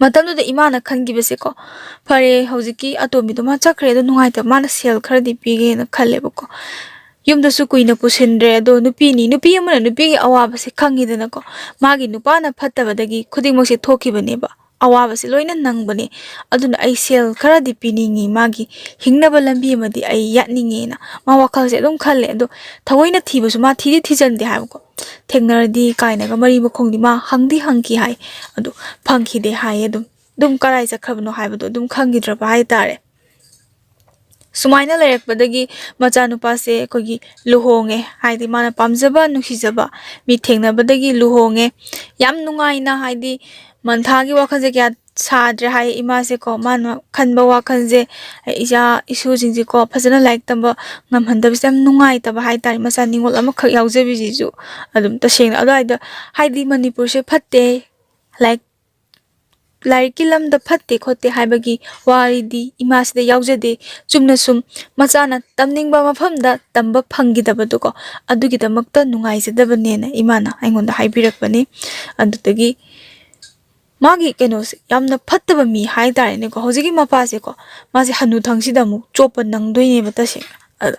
ꯃꯇꯝꯗꯨꯗ ꯏꯃꯥꯅ ꯈꯟꯈꯤꯕꯁꯦꯀꯣ, "ꯐꯔꯦ, ꯍꯧꯖꯤꯛꯀꯤ ꯑꯇꯣꯝꯕꯤꯗꯣ ꯃꯥ ꯆꯠꯈ꯭ꯔꯦ, ꯑꯗꯣ ꯅꯨꯡꯉꯥꯏꯇꯕ, ꯃꯥꯅ ꯁꯦꯜ ꯈꯔꯗꯤ ꯄꯤꯒꯦꯅ" ꯈꯜꯂꯦꯕꯀꯣ꯫ ꯌꯨꯝꯗꯁꯨ ꯀꯨꯏꯅ ꯄꯨꯁꯤꯟꯗ꯭ꯔꯦ꯫ ꯑꯗꯣ ꯅꯨꯄꯤꯅꯤ, ꯅꯨꯄꯤ ꯑꯃꯅ ꯅꯨꯄꯤꯒꯤ ꯑꯋꯥꯕꯁꯦ ꯈꯪꯉꯤꯗꯅꯀꯣ꯫ ꯃꯥꯒꯤ ꯅꯨꯄꯥꯅ ꯐꯠꯇꯕꯗꯒꯤ ꯈꯨꯗꯤꯡꯃꯛꯁꯦ ꯊꯣꯛꯈꯤꯕꯅꯦꯕ, ꯑꯋꯥꯕꯁꯦ ꯂꯣꯏꯅ ꯅꯪꯕꯅꯦ꯫ ꯑꯗꯨꯅ ꯑꯩ ꯁꯦꯜ ꯈꯔꯗꯤ ꯄꯤꯅꯤꯡꯉꯤ, ꯃꯥꯒꯤ ꯍꯤꯡꯅꯕ ꯂꯝꯕꯤ ꯑꯃꯗꯤ ꯑꯩ ꯌꯥꯠꯅꯤꯡꯉꯦꯅ ꯃꯥ ꯋꯥꯈꯜꯁꯦ ꯑꯗꯨꯝ ꯈꯜꯂꯦ꯫ ꯑꯗꯣ ꯊꯑꯣꯏꯅ ꯊꯤꯕꯁꯨ ꯃꯥ ꯊꯤꯗꯤ ꯊꯤꯖꯤꯟꯗꯦ ꯍꯥꯏꯕꯀꯣ꯫ "ꯊꯦꯡꯅꯔꯗꯤ" ꯀꯥꯏꯅꯒ ꯃꯔꯤ ꯃꯈꯣꯡꯗꯤ ꯃꯥ ꯍꯪꯗꯤ ꯍꯪꯈꯤ ꯍꯥꯏ, ꯑꯗꯨ ꯐꯪꯈꯤꯗꯦ ꯍꯥꯏꯌꯦ꯫ ꯑꯗꯨꯝ ꯑꯗꯨꯝ ꯀꯔꯥꯏ ꯆꯠꯈ꯭ꯔꯕꯅꯣ ꯍꯥꯏꯕꯗꯣ ꯑꯗꯨꯝ ꯈꯪꯈꯤꯗ꯭ꯔꯕ ꯍꯥꯏꯇꯥꯔꯦ꯫ ꯁꯨꯃꯥꯏꯅ ꯂꯩꯔꯛꯄꯗꯒꯤ ꯃꯆꯥꯅꯨꯄꯥꯁꯦ ꯑꯩꯈꯣꯏꯒꯤ ꯂꯨꯍꯣꯡꯉꯦ, ꯍꯥꯏꯗꯤ ꯃꯥꯅ ꯄꯥꯝꯖꯕ ꯅꯨꯡꯁꯤꯖꯕ ꯃꯤ ꯊꯦꯡꯅꯕꯗꯒꯤ ꯂꯨꯍꯣꯡꯉꯦ꯫ ꯌꯥꯝ ꯅꯨꯡꯉꯥꯏꯅ, ꯍꯥꯏꯗꯤ ꯃꯟꯊꯥꯒꯤ ꯋꯥꯈꯜꯁꯦ ꯀꯌꯥ ꯁꯥꯗ꯭ꯔꯦ ꯍꯥꯏ ꯏꯃꯥꯁꯦꯀꯣ꯫ ꯃꯥꯅ ꯈꯟꯕ ꯋꯥꯈꯜꯁꯦ, ꯏꯆꯥ ꯏꯁꯨꯁꯤꯡꯁꯦꯀꯣ ꯐꯖꯅ ꯂꯥꯏꯔꯤꯛ ꯇꯝꯕ ꯉꯝꯍꯟꯗꯕꯁꯦ ꯌꯥꯝ ꯅꯨꯡꯉꯥꯏꯇꯕ ꯍꯥꯏꯇꯥꯔꯦ, ꯃꯆꯥ ꯅꯤꯉꯣꯜ ꯑꯃꯈꯛ ꯌꯥꯎꯖꯕꯤꯁꯤꯁꯨ꯫ ꯑꯗꯨꯝ ꯇꯁꯦꯡꯅ ꯑꯗꯨꯋꯥꯏꯗ, ꯍꯥꯏꯗꯤ ꯃꯅꯤꯄꯨꯔꯁꯦ ꯐꯠꯇꯦ, ꯂꯥꯏꯔꯤꯛ ꯂꯥꯏꯔꯤꯛꯀꯤ ꯂꯝꯗ ꯐꯠꯇꯦ ꯈꯣꯠꯇꯦ ꯍꯥꯏꯕꯒꯤ ꯋꯥꯔꯤꯗꯤ ꯏꯃꯥꯁꯤꯗ ꯌꯥꯎꯖꯗꯦ꯫ ꯆꯨꯝꯅ ꯁꯨꯝ ꯃꯆꯥꯅ ꯇꯝꯅꯤꯡꯕ ꯃꯐꯝꯗ ꯇꯝꯕ ꯐꯪꯈꯤꯗꯕꯗꯣꯀꯣ, ꯑꯗꯨꯒꯤꯗꯃꯛꯇ ꯅꯨꯡꯉꯥꯏꯖꯗꯕꯅꯦꯅ ꯏꯃꯥꯅ ꯑꯩꯉꯣꯟꯗ ꯍꯥꯏꯕꯤꯔꯛꯄꯅꯤ꯫ ꯑꯗꯨꯗꯒꯤ ꯃꯥꯒꯤ ꯀꯩꯅꯣꯁꯦ ꯌꯥꯝꯅ ꯐꯠꯇꯕ ꯃꯤ ꯍꯥꯏꯇꯥꯔꯦꯅꯦꯀꯣ꯫ ꯍꯧꯖꯤꯛꯀꯤ ꯃꯄꯥꯁꯦꯀꯣ, ꯃꯥꯁꯦ ꯍꯅꯨꯊꯪꯁꯤꯗ ꯑꯃꯨꯛ ꯆꯣꯞꯄ ꯅꯪꯗꯣꯏꯅꯦꯕ ꯇꯁꯦꯡꯅ꯫ ꯑꯗ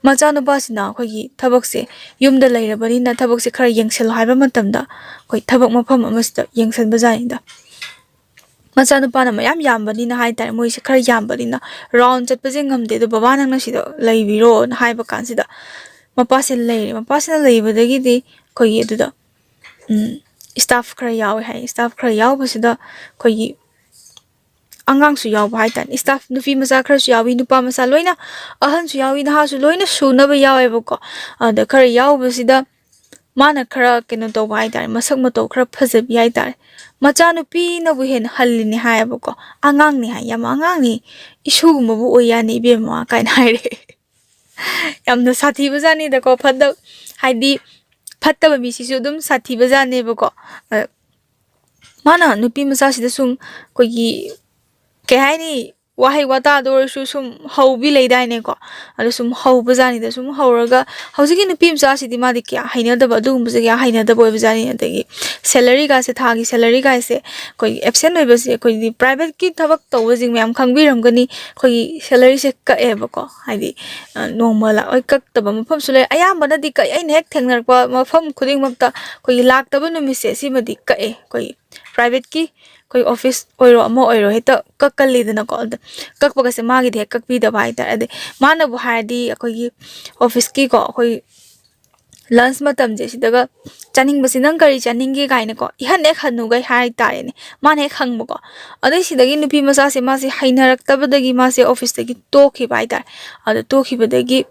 ꯃꯆꯥꯅꯨꯄꯥꯁꯤꯅ ꯑꯩꯈꯣꯏꯒꯤ ꯊꯕꯛꯁꯦ, ꯌꯨꯝꯗ ꯂꯩꯔꯕꯅꯤꯅ ꯊꯕꯛꯁꯦ ꯈꯔ ꯌꯦꯡꯁꯤꯜꯂꯣ ꯍꯥꯏꯕ ꯃꯇꯝꯗ, ꯑꯩꯈꯣꯏ ꯊꯕꯛ ꯃꯐꯝ ꯑꯃꯁꯤꯗ ꯌꯦꯡꯁꯤꯟꯕꯖꯥꯠꯅꯤꯗ꯫ ꯃꯆꯥꯅꯨꯄꯥꯅ ꯃꯌꯥꯝ ꯌꯥꯝꯕꯅꯤꯅ ꯍꯥꯏꯇꯥꯔꯦ, ꯃꯣꯏꯁꯦ ꯈꯔ ꯌꯥꯝꯕꯅꯤꯅ ꯔꯥꯎꯟ ꯆꯠꯄꯁꯦ ꯉꯝꯗꯦ꯫ ꯑꯗꯣ "ꯕꯕꯥ, ꯅꯪꯅ ꯁꯤꯗ ꯂꯩꯕꯤꯔꯣꯅ" ꯍꯥꯏꯕ ꯀꯥꯟꯁꯤꯗ, ꯃꯄꯥꯁꯦ ꯂꯩꯔꯦ꯫ ꯃꯄꯥꯁꯤꯅ ꯂꯩꯕꯗꯒꯤꯗꯤ ꯑꯩꯈꯣꯏꯒꯤ ꯑꯗꯨꯗ ꯎꯝ, ꯁ꯭ꯇꯥꯐ ꯈꯔ ꯌꯥꯎꯋꯦ ꯍꯥꯏ꯫ ꯁ꯭ꯇꯥꯐ ꯈꯔ ꯌꯥꯎꯕꯁꯤꯗ ꯑꯩꯈꯣꯏꯒꯤ ꯑꯉꯥꯡꯁꯨ ꯌꯥꯎꯕ ꯍꯥꯏꯇꯥꯔꯦ꯫ ꯁ꯭ꯇꯥꯐ ꯅꯨꯄꯤ ꯃꯆꯥ ꯈꯔꯁꯨ ꯌꯥꯎꯏ, ꯅꯨꯄꯥ ꯃꯆꯥ ꯂꯣꯏꯅ, ꯑꯍꯟꯁꯨ ꯌꯥꯎꯏ, ꯅꯍꯥꯁꯨ ꯂꯣꯏꯅ ꯁꯨꯅꯕ ꯌꯥꯎꯋꯦꯕꯀꯣ꯫ ꯑꯗ ꯈꯔ ꯌꯥꯎꯕꯁꯤꯗ ꯃꯥꯅ ꯈꯔ ꯀꯩꯅꯣ ꯇꯧꯕ ꯍꯥꯏꯇꯥꯔꯦ, ꯃꯁꯛ ꯃꯇꯧ ꯈꯔ ꯐꯖꯕꯤ ꯍꯥꯏꯇꯥꯔꯦ꯫ "ꯃꯆꯥꯅꯨꯄꯤꯅꯕꯨ ꯍꯦꯟꯅ ꯍꯜꯂꯤꯅꯦ" ꯍꯥꯏꯌꯦꯕꯀꯣ꯫ "ꯑꯉꯥꯡꯅꯤ" ꯍꯥꯏ, "ꯌꯥꯝ ꯑꯉꯥꯡꯅꯤ, ꯏꯁꯨꯒꯨꯝꯕꯕꯨ ꯑꯣꯏ ꯌꯥꯅꯤ ꯏꯕꯦꯝꯃ" ꯀꯥꯏꯅ ꯍꯥꯏꯔꯛꯑꯦ꯫ ꯌꯥꯝꯅ ꯁꯥꯊꯤꯕꯖꯥꯠꯅꯤꯗꯀꯣ꯫ ꯐꯠꯇ-, ꯍꯥꯏꯗꯤ ꯐꯠꯇꯕ ꯃꯤꯁꯤꯁꯨ ꯑꯗꯨꯝ ꯁꯥꯊꯤꯕꯖꯥꯠꯅꯦꯕꯀꯣ꯫ ꯑ, ꯃꯥꯅ ꯅꯨꯄꯤ ꯃꯆꯥꯁꯤꯗ ꯁꯨꯝ ꯑꯩꯈꯣꯏꯒꯤ, ꯀꯩ ꯍꯥꯏꯅꯤ, ꯋꯥꯍꯩ ꯋꯥꯇꯥꯗ ꯑꯣꯏꯔꯁꯨ ꯁꯨꯝ ꯍꯧꯕꯤ ꯂꯩꯗꯥꯏꯅꯦꯀꯣ꯫ ꯑꯗꯨ ꯁꯨꯝ ꯍꯧꯕꯖꯥꯠꯅꯤꯗ꯫ ꯁꯨꯝ ꯍꯧꯔꯒ ꯍꯧꯖꯤꯛꯀꯤ ꯅꯨꯄꯤ ꯃꯆꯥꯁꯤꯗꯤ ꯃꯥꯗꯤ ꯀꯌꯥ ꯍꯩꯅꯗꯕ, ꯑꯗꯨꯒꯨꯝꯕꯁꯦ ꯀꯌꯥ ꯍꯩꯅꯗꯕ ꯑꯣꯏꯕꯖꯥꯠꯅꯤ꯫ ꯑꯗꯒꯤ ꯁꯦꯂꯔꯤꯒꯥꯁꯦ, ꯊꯥꯒꯤ ꯁꯦꯂꯔꯤꯒꯥꯁꯦ ꯑꯩꯈꯣꯏꯒꯤ ꯑꯦꯞꯁꯦꯟ ꯑꯣꯏꯕꯁꯦ, ꯑꯩꯈꯣꯏꯗꯤ ꯄ꯭ꯔꯥꯏꯚꯦꯠꯀꯤ ꯊꯕꯛ ꯇꯧꯕꯁꯤꯡ ꯃꯌꯥꯝ ꯈꯪꯕꯤꯔꯝꯒꯅꯤ, ꯑꯩꯈꯣꯏꯒꯤ ꯁꯦꯂꯔꯤꯁꯦ ꯀꯛꯑꯦꯕꯀꯣ꯫ ꯍꯥꯏꯗꯤ, ꯑ, ꯅꯣꯡꯃ ꯂꯥꯛꯑꯣꯏ, ꯀꯛꯇꯕ ꯃꯐꯝꯁꯨ ꯂꯩ꯫ ꯑꯌꯥꯝꯕꯅꯗꯤ ꯀꯛꯑꯦ꯫ ꯑꯩꯅ ꯍꯦꯛ ꯊꯦꯡꯅꯔꯛꯄ ꯃꯐꯝ ꯈꯨꯗꯤꯡꯃꯛꯇ ꯑꯩꯈꯣꯏꯒꯤ ꯂꯥꯛꯇꯕ ꯅꯨꯃꯤꯠꯁꯦ ꯁꯤꯃꯗꯤ ꯀꯛꯑꯦ꯫ ꯑꯩꯈꯣꯏꯒꯤ ꯄ꯭ꯔꯥꯏꯚꯦꯠꯀꯤ, ꯑꯩꯈꯣꯏ ꯑꯣꯐꯤꯁ ꯑꯣꯏꯔꯣ ꯑꯃ ꯑꯣꯏꯔꯣ, ꯍꯦꯛꯇ ꯀꯛꯀꯜꯂꯤꯗꯅꯀꯣ꯫ ꯑꯗ ꯀꯛꯄꯒꯁꯦ ꯃꯥꯒꯤꯗꯤ ꯍꯦꯛ ꯀꯛꯄꯤꯗꯕ ꯍꯥꯏꯇꯥꯔꯦ꯫ ꯑꯗꯩ ꯃꯥꯅꯕꯨ ꯍꯥꯏꯔꯗꯤ ꯑꯩꯈꯣꯏꯒꯤ ꯑꯣꯐꯤꯁꯀꯤꯀꯣ, ꯑꯩꯈꯣꯏ ꯂꯟꯁ ꯃꯇꯝꯁꯦ ꯁꯤꯗꯒ "ꯆꯥꯅꯤꯡꯕꯁꯤ ꯅꯪ ꯀꯔꯤ ꯆꯥꯅꯤꯡꯒꯦ?" ꯀꯥꯏꯅꯀꯣ, ꯏꯍꯟ ꯍꯦꯛ ꯍꯟꯅꯨꯒꯩ ꯍꯥꯏꯇꯥꯔꯦꯅꯦ꯫ ꯃꯥꯅ ꯍꯦꯛ ꯍꯪꯕꯀꯣ꯫ ꯑꯗꯩ ꯁꯤꯗꯒꯤ ꯅꯨꯄꯤ ꯃꯆꯥꯁꯦ ꯃꯥꯁꯦ ꯍꯩꯅꯔꯛꯇꯕꯗꯒꯤ ꯃꯥꯁꯦ ꯑꯣꯐꯤꯁꯇꯒꯤ ꯇꯣꯛꯈꯤꯕ ꯍꯥꯏꯇꯥꯔꯦ꯫ ꯑꯗ ꯇꯣꯛꯈꯤꯕꯗꯒꯤ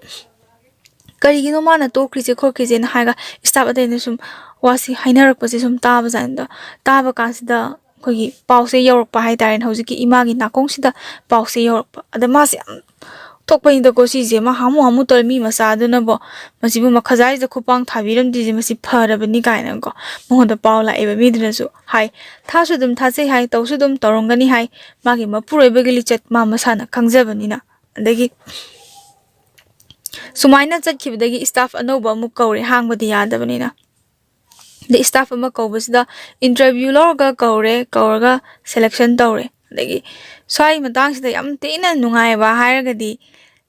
ꯀꯔꯤꯒꯤꯅꯣ ꯃꯥꯅ ꯇꯣꯛꯈ꯭ꯔꯤꯁꯦ ꯈꯣꯠꯈ꯭ꯔꯤꯁꯦꯅ ꯍꯥꯏꯔꯒ ꯁ꯭ꯇꯥꯐ ꯑꯇꯩꯅ ꯁꯨꯝ ꯋꯥꯁꯤ ꯍꯥꯏꯅꯔꯛꯄꯁꯦ ꯁꯨꯝ ꯇꯥꯕꯖꯥꯠꯅꯤꯗ꯫ ꯇꯥꯕ ꯀꯥꯟꯁꯤꯗ ꯑꯩꯈꯣꯏꯒꯤ ꯄꯥꯎꯁꯦ ꯌꯧꯔꯛꯄ ꯍꯥꯏꯇꯥꯔꯦꯅꯦ, ꯍꯧꯖꯤꯛꯀꯤ ꯏꯃꯥꯒꯤ ꯅꯥꯀꯣꯡꯁꯤꯗ ꯄꯥꯎꯁꯦ ꯌꯧꯔꯛꯄ꯫ ꯑꯗ ꯃꯥꯁꯦ ꯌꯥꯝ ꯊꯣꯛꯄꯅꯤꯗꯀꯣ ꯁꯤꯁꯦ, ꯃꯥ ꯍꯥꯃꯨ ꯍꯥꯃꯨ ꯇꯧꯔ ꯃꯤ ꯃꯆꯥꯗꯨꯅꯕꯣ, ꯃꯁꯤꯕꯨ ꯃꯈꯖꯥꯏꯁꯤꯗ ꯈꯨꯄꯥꯡ ꯊꯥꯕꯤꯔꯝꯗ꯭ꯔꯤꯁꯦ ꯃꯁꯤ ꯐꯔꯕꯅꯤ ꯀꯥꯏꯅꯀꯣ ꯃꯉꯣꯟꯗ ꯄꯥꯎ ꯂꯥꯛꯑꯦꯕ꯫ ꯃꯤꯗꯨꯅꯁꯨ ꯍꯥꯏ, ꯊꯥꯁꯨ ꯑꯗꯨꯝ ꯊꯥꯖꯩ ꯍꯥꯏ, ꯇꯧꯁꯨ ꯑꯗꯨꯝ ꯇꯧꯔꯝꯒꯅꯤ ꯍꯥꯏ, ꯃꯥꯒꯤ ꯃꯄꯨꯔꯣꯏꯕꯒꯤ ꯂꯤꯆꯠ ꯃꯥ ꯃꯁꯥꯅ ꯈꯪꯖꯕꯅꯤꯅ꯫ ꯑꯗꯒꯤ ꯁꯨꯃꯥꯏꯅ ꯆꯠꯈꯤꯕꯗꯒꯤ staff ꯑꯅꯧꯕ ꯑꯃꯨꯛ ꯀꯧꯔꯦ, ꯍꯥꯡꯕꯗꯤ ꯌꯥꯗꯕꯅꯤꯅ꯫ ꯑꯗꯩ staff ꯑꯃ ꯀꯧꯕꯁꯤꯗ interview ꯂꯧꯔꯒ ꯀꯧꯔꯦ, ꯀꯧꯔꯒ selection ꯇꯧꯔꯦ꯫ ꯑꯗꯒꯤ ꯁ꯭ꯋꯥꯏ ꯃꯇꯥꯡꯁꯤꯗ ꯌꯥꯝ ꯊꯤꯅ ꯅꯨꯡꯉꯥꯏꯕ ꯍꯥꯏꯔꯒꯗꯤ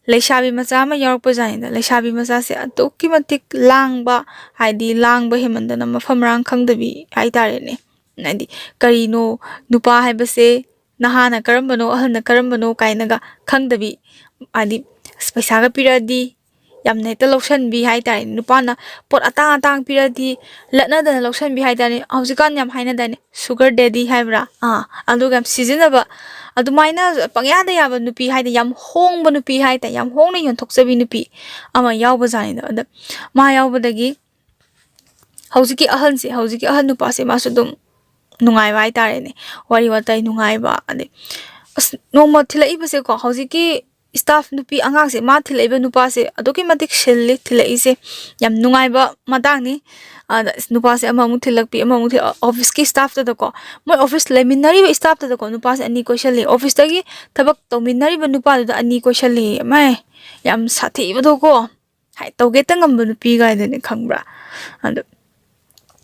ꯂꯩꯁꯥꯕꯤ ꯃꯆꯥ ꯑꯃ ꯌꯥꯎꯔꯛꯄ ꯖꯥꯠꯅꯤꯗ꯫ ꯂꯩꯁꯥꯕꯤ ꯃꯆꯥꯁꯦ ꯑꯗꯨꯛꯀꯤ ꯃꯇꯤꯛ ꯂꯥꯡꯕ, ꯍꯥꯏꯗꯤ ꯂꯥꯡꯕ ꯍꯦꯟꯃꯟꯗꯅ ꯃꯐꯝ ꯃꯔꯥꯡ ꯈꯪꯗꯕꯤ ꯍꯥꯏꯇꯥꯔꯦꯅꯦ꯫ ꯍꯥꯏꯗꯤ ꯀꯔꯤꯅꯣ, ꯅꯨꯄꯥ ꯍꯥꯏꯕꯁꯦ ꯅꯍꯥꯅ ꯀꯔꯝꯕꯅꯣ, ꯑꯍꯜꯅ ꯀꯔꯝꯕꯅꯣ ꯀꯥꯏꯅꯒ ꯈꯪꯗꯕꯤ, ꯍꯥꯏꯗꯤ ꯑꯁ, ꯄꯩꯁꯥꯒ ꯄꯤꯔꯛꯑꯗꯤ ꯌꯥꯝꯅ ꯍꯦꯛꯇ ꯂꯧꯁꯟꯕꯤ ꯍꯥꯏꯇꯥꯔꯦ꯫ ꯅꯨꯄꯥꯅ ꯄꯣꯠ ꯑꯇꯥꯡ ꯑꯇꯥꯡ ꯄꯤꯔꯛꯑꯗꯤ ꯂꯠꯅꯗꯅ ꯂꯧꯁꯟꯕꯤ ꯍꯥꯏꯇꯥꯔꯦ꯫ ꯍꯧꯖꯤꯛꯀꯥꯟ ꯌꯥꯝ ꯍꯥꯏꯅꯗꯥꯏꯅꯦ, sugar daddy ꯍꯥꯏꯕ꯭ꯔꯥ? ꯑꯥ, ꯑꯗꯨꯒ ꯌꯥꯝ ꯁꯤꯖꯤꯟꯅꯕ, ꯑꯗꯨꯃꯥꯏꯅ ꯄꯪꯌꯥꯗ ꯌꯥꯕ ꯅꯨꯄꯤ ꯍꯥꯏꯗꯤ, ꯌꯥꯝ ꯍꯣꯡꯕ ꯅꯨꯄꯤ ꯍꯥꯏꯇꯥꯔꯦ, ꯌꯥꯝ ꯍꯣꯡꯅ ꯌꯣꯟꯊꯣꯛꯆꯕꯤ ꯅꯨꯄꯤ ꯑꯃ ꯌꯥꯎꯕ ꯖꯥꯠꯅꯤꯗ꯫ ꯑꯗ ꯃꯥ ꯌꯥꯎꯕꯗꯒꯤ ꯍꯧꯖꯤꯛꯀꯤ ꯑꯍꯜꯁꯦ, ꯍꯧꯖꯤꯛꯀꯤ ꯑꯍꯜ ꯅꯨꯄꯥꯁꯦ ꯃꯥꯁꯨ ꯑꯗꯨꯝ ꯅꯨꯡꯉꯥꯏꯕ ꯍꯥꯏꯇꯥꯔꯦꯅꯦ, ꯋꯥꯔꯤ ꯋꯥꯇꯥꯏ ꯅꯨꯡꯉꯥꯏꯕ꯫ ꯑꯗꯩ ꯑꯁ, ꯅꯣꯡꯃ ꯊꯤꯜꯂꯛꯏꯕꯁꯦꯀꯣ, ꯍꯧꯖꯤꯛꯀꯤ staff ꯅꯨꯄꯤ ꯑꯉꯥꯡꯁꯦ, ꯃꯥ ꯊꯤꯜꯂꯛꯏꯕ ꯅꯨꯄꯥꯁꯦ ꯑꯗꯨꯛꯀꯤ ꯃꯇꯤꯛ ꯁꯤꯜꯂꯤ ꯊꯤꯜꯂꯛꯏꯁꯦ꯫ ꯌꯥꯝ ꯅꯨꯡꯉꯥꯏꯕ ꯃꯇꯥꯡꯅꯤ꯫ ꯑꯗ ꯑꯁ, ꯅꯨꯄꯥꯁꯦ ꯑꯃꯃꯨꯛ ꯊꯤꯜꯂꯛꯄꯤ, ꯑꯃꯃꯨꯛ ꯊꯤꯜ-, office ꯀꯤ staff ꯇꯗꯀꯣ, ꯃꯣꯏ office ꯂꯩꯃꯤꯟꯅꯔꯤꯕ staff ꯇꯗꯀꯣ ꯅꯨꯄꯥꯁꯦ ꯑꯅꯤ ꯀꯣꯏꯁꯜꯂꯤ, office ꯇꯒꯤ ꯊꯕꯛ ꯇꯧꯃꯤꯟꯅꯔꯤꯕ ꯅꯨꯄꯥꯗꯨꯗ ꯑꯅꯤ ꯀꯣꯏꯁꯜꯂꯤ꯫ ꯃꯥꯏ ꯌꯥꯝ ꯁꯥꯊꯤꯕꯗꯣꯀꯣ, ꯍꯥꯏ, ꯇꯧꯒꯦꯇ ꯉꯝꯕ ꯅꯨꯄꯤ ꯀꯥꯏꯗꯨꯅꯦ, ꯈꯪꯕ꯭ꯔꯥ? ꯑꯗꯣ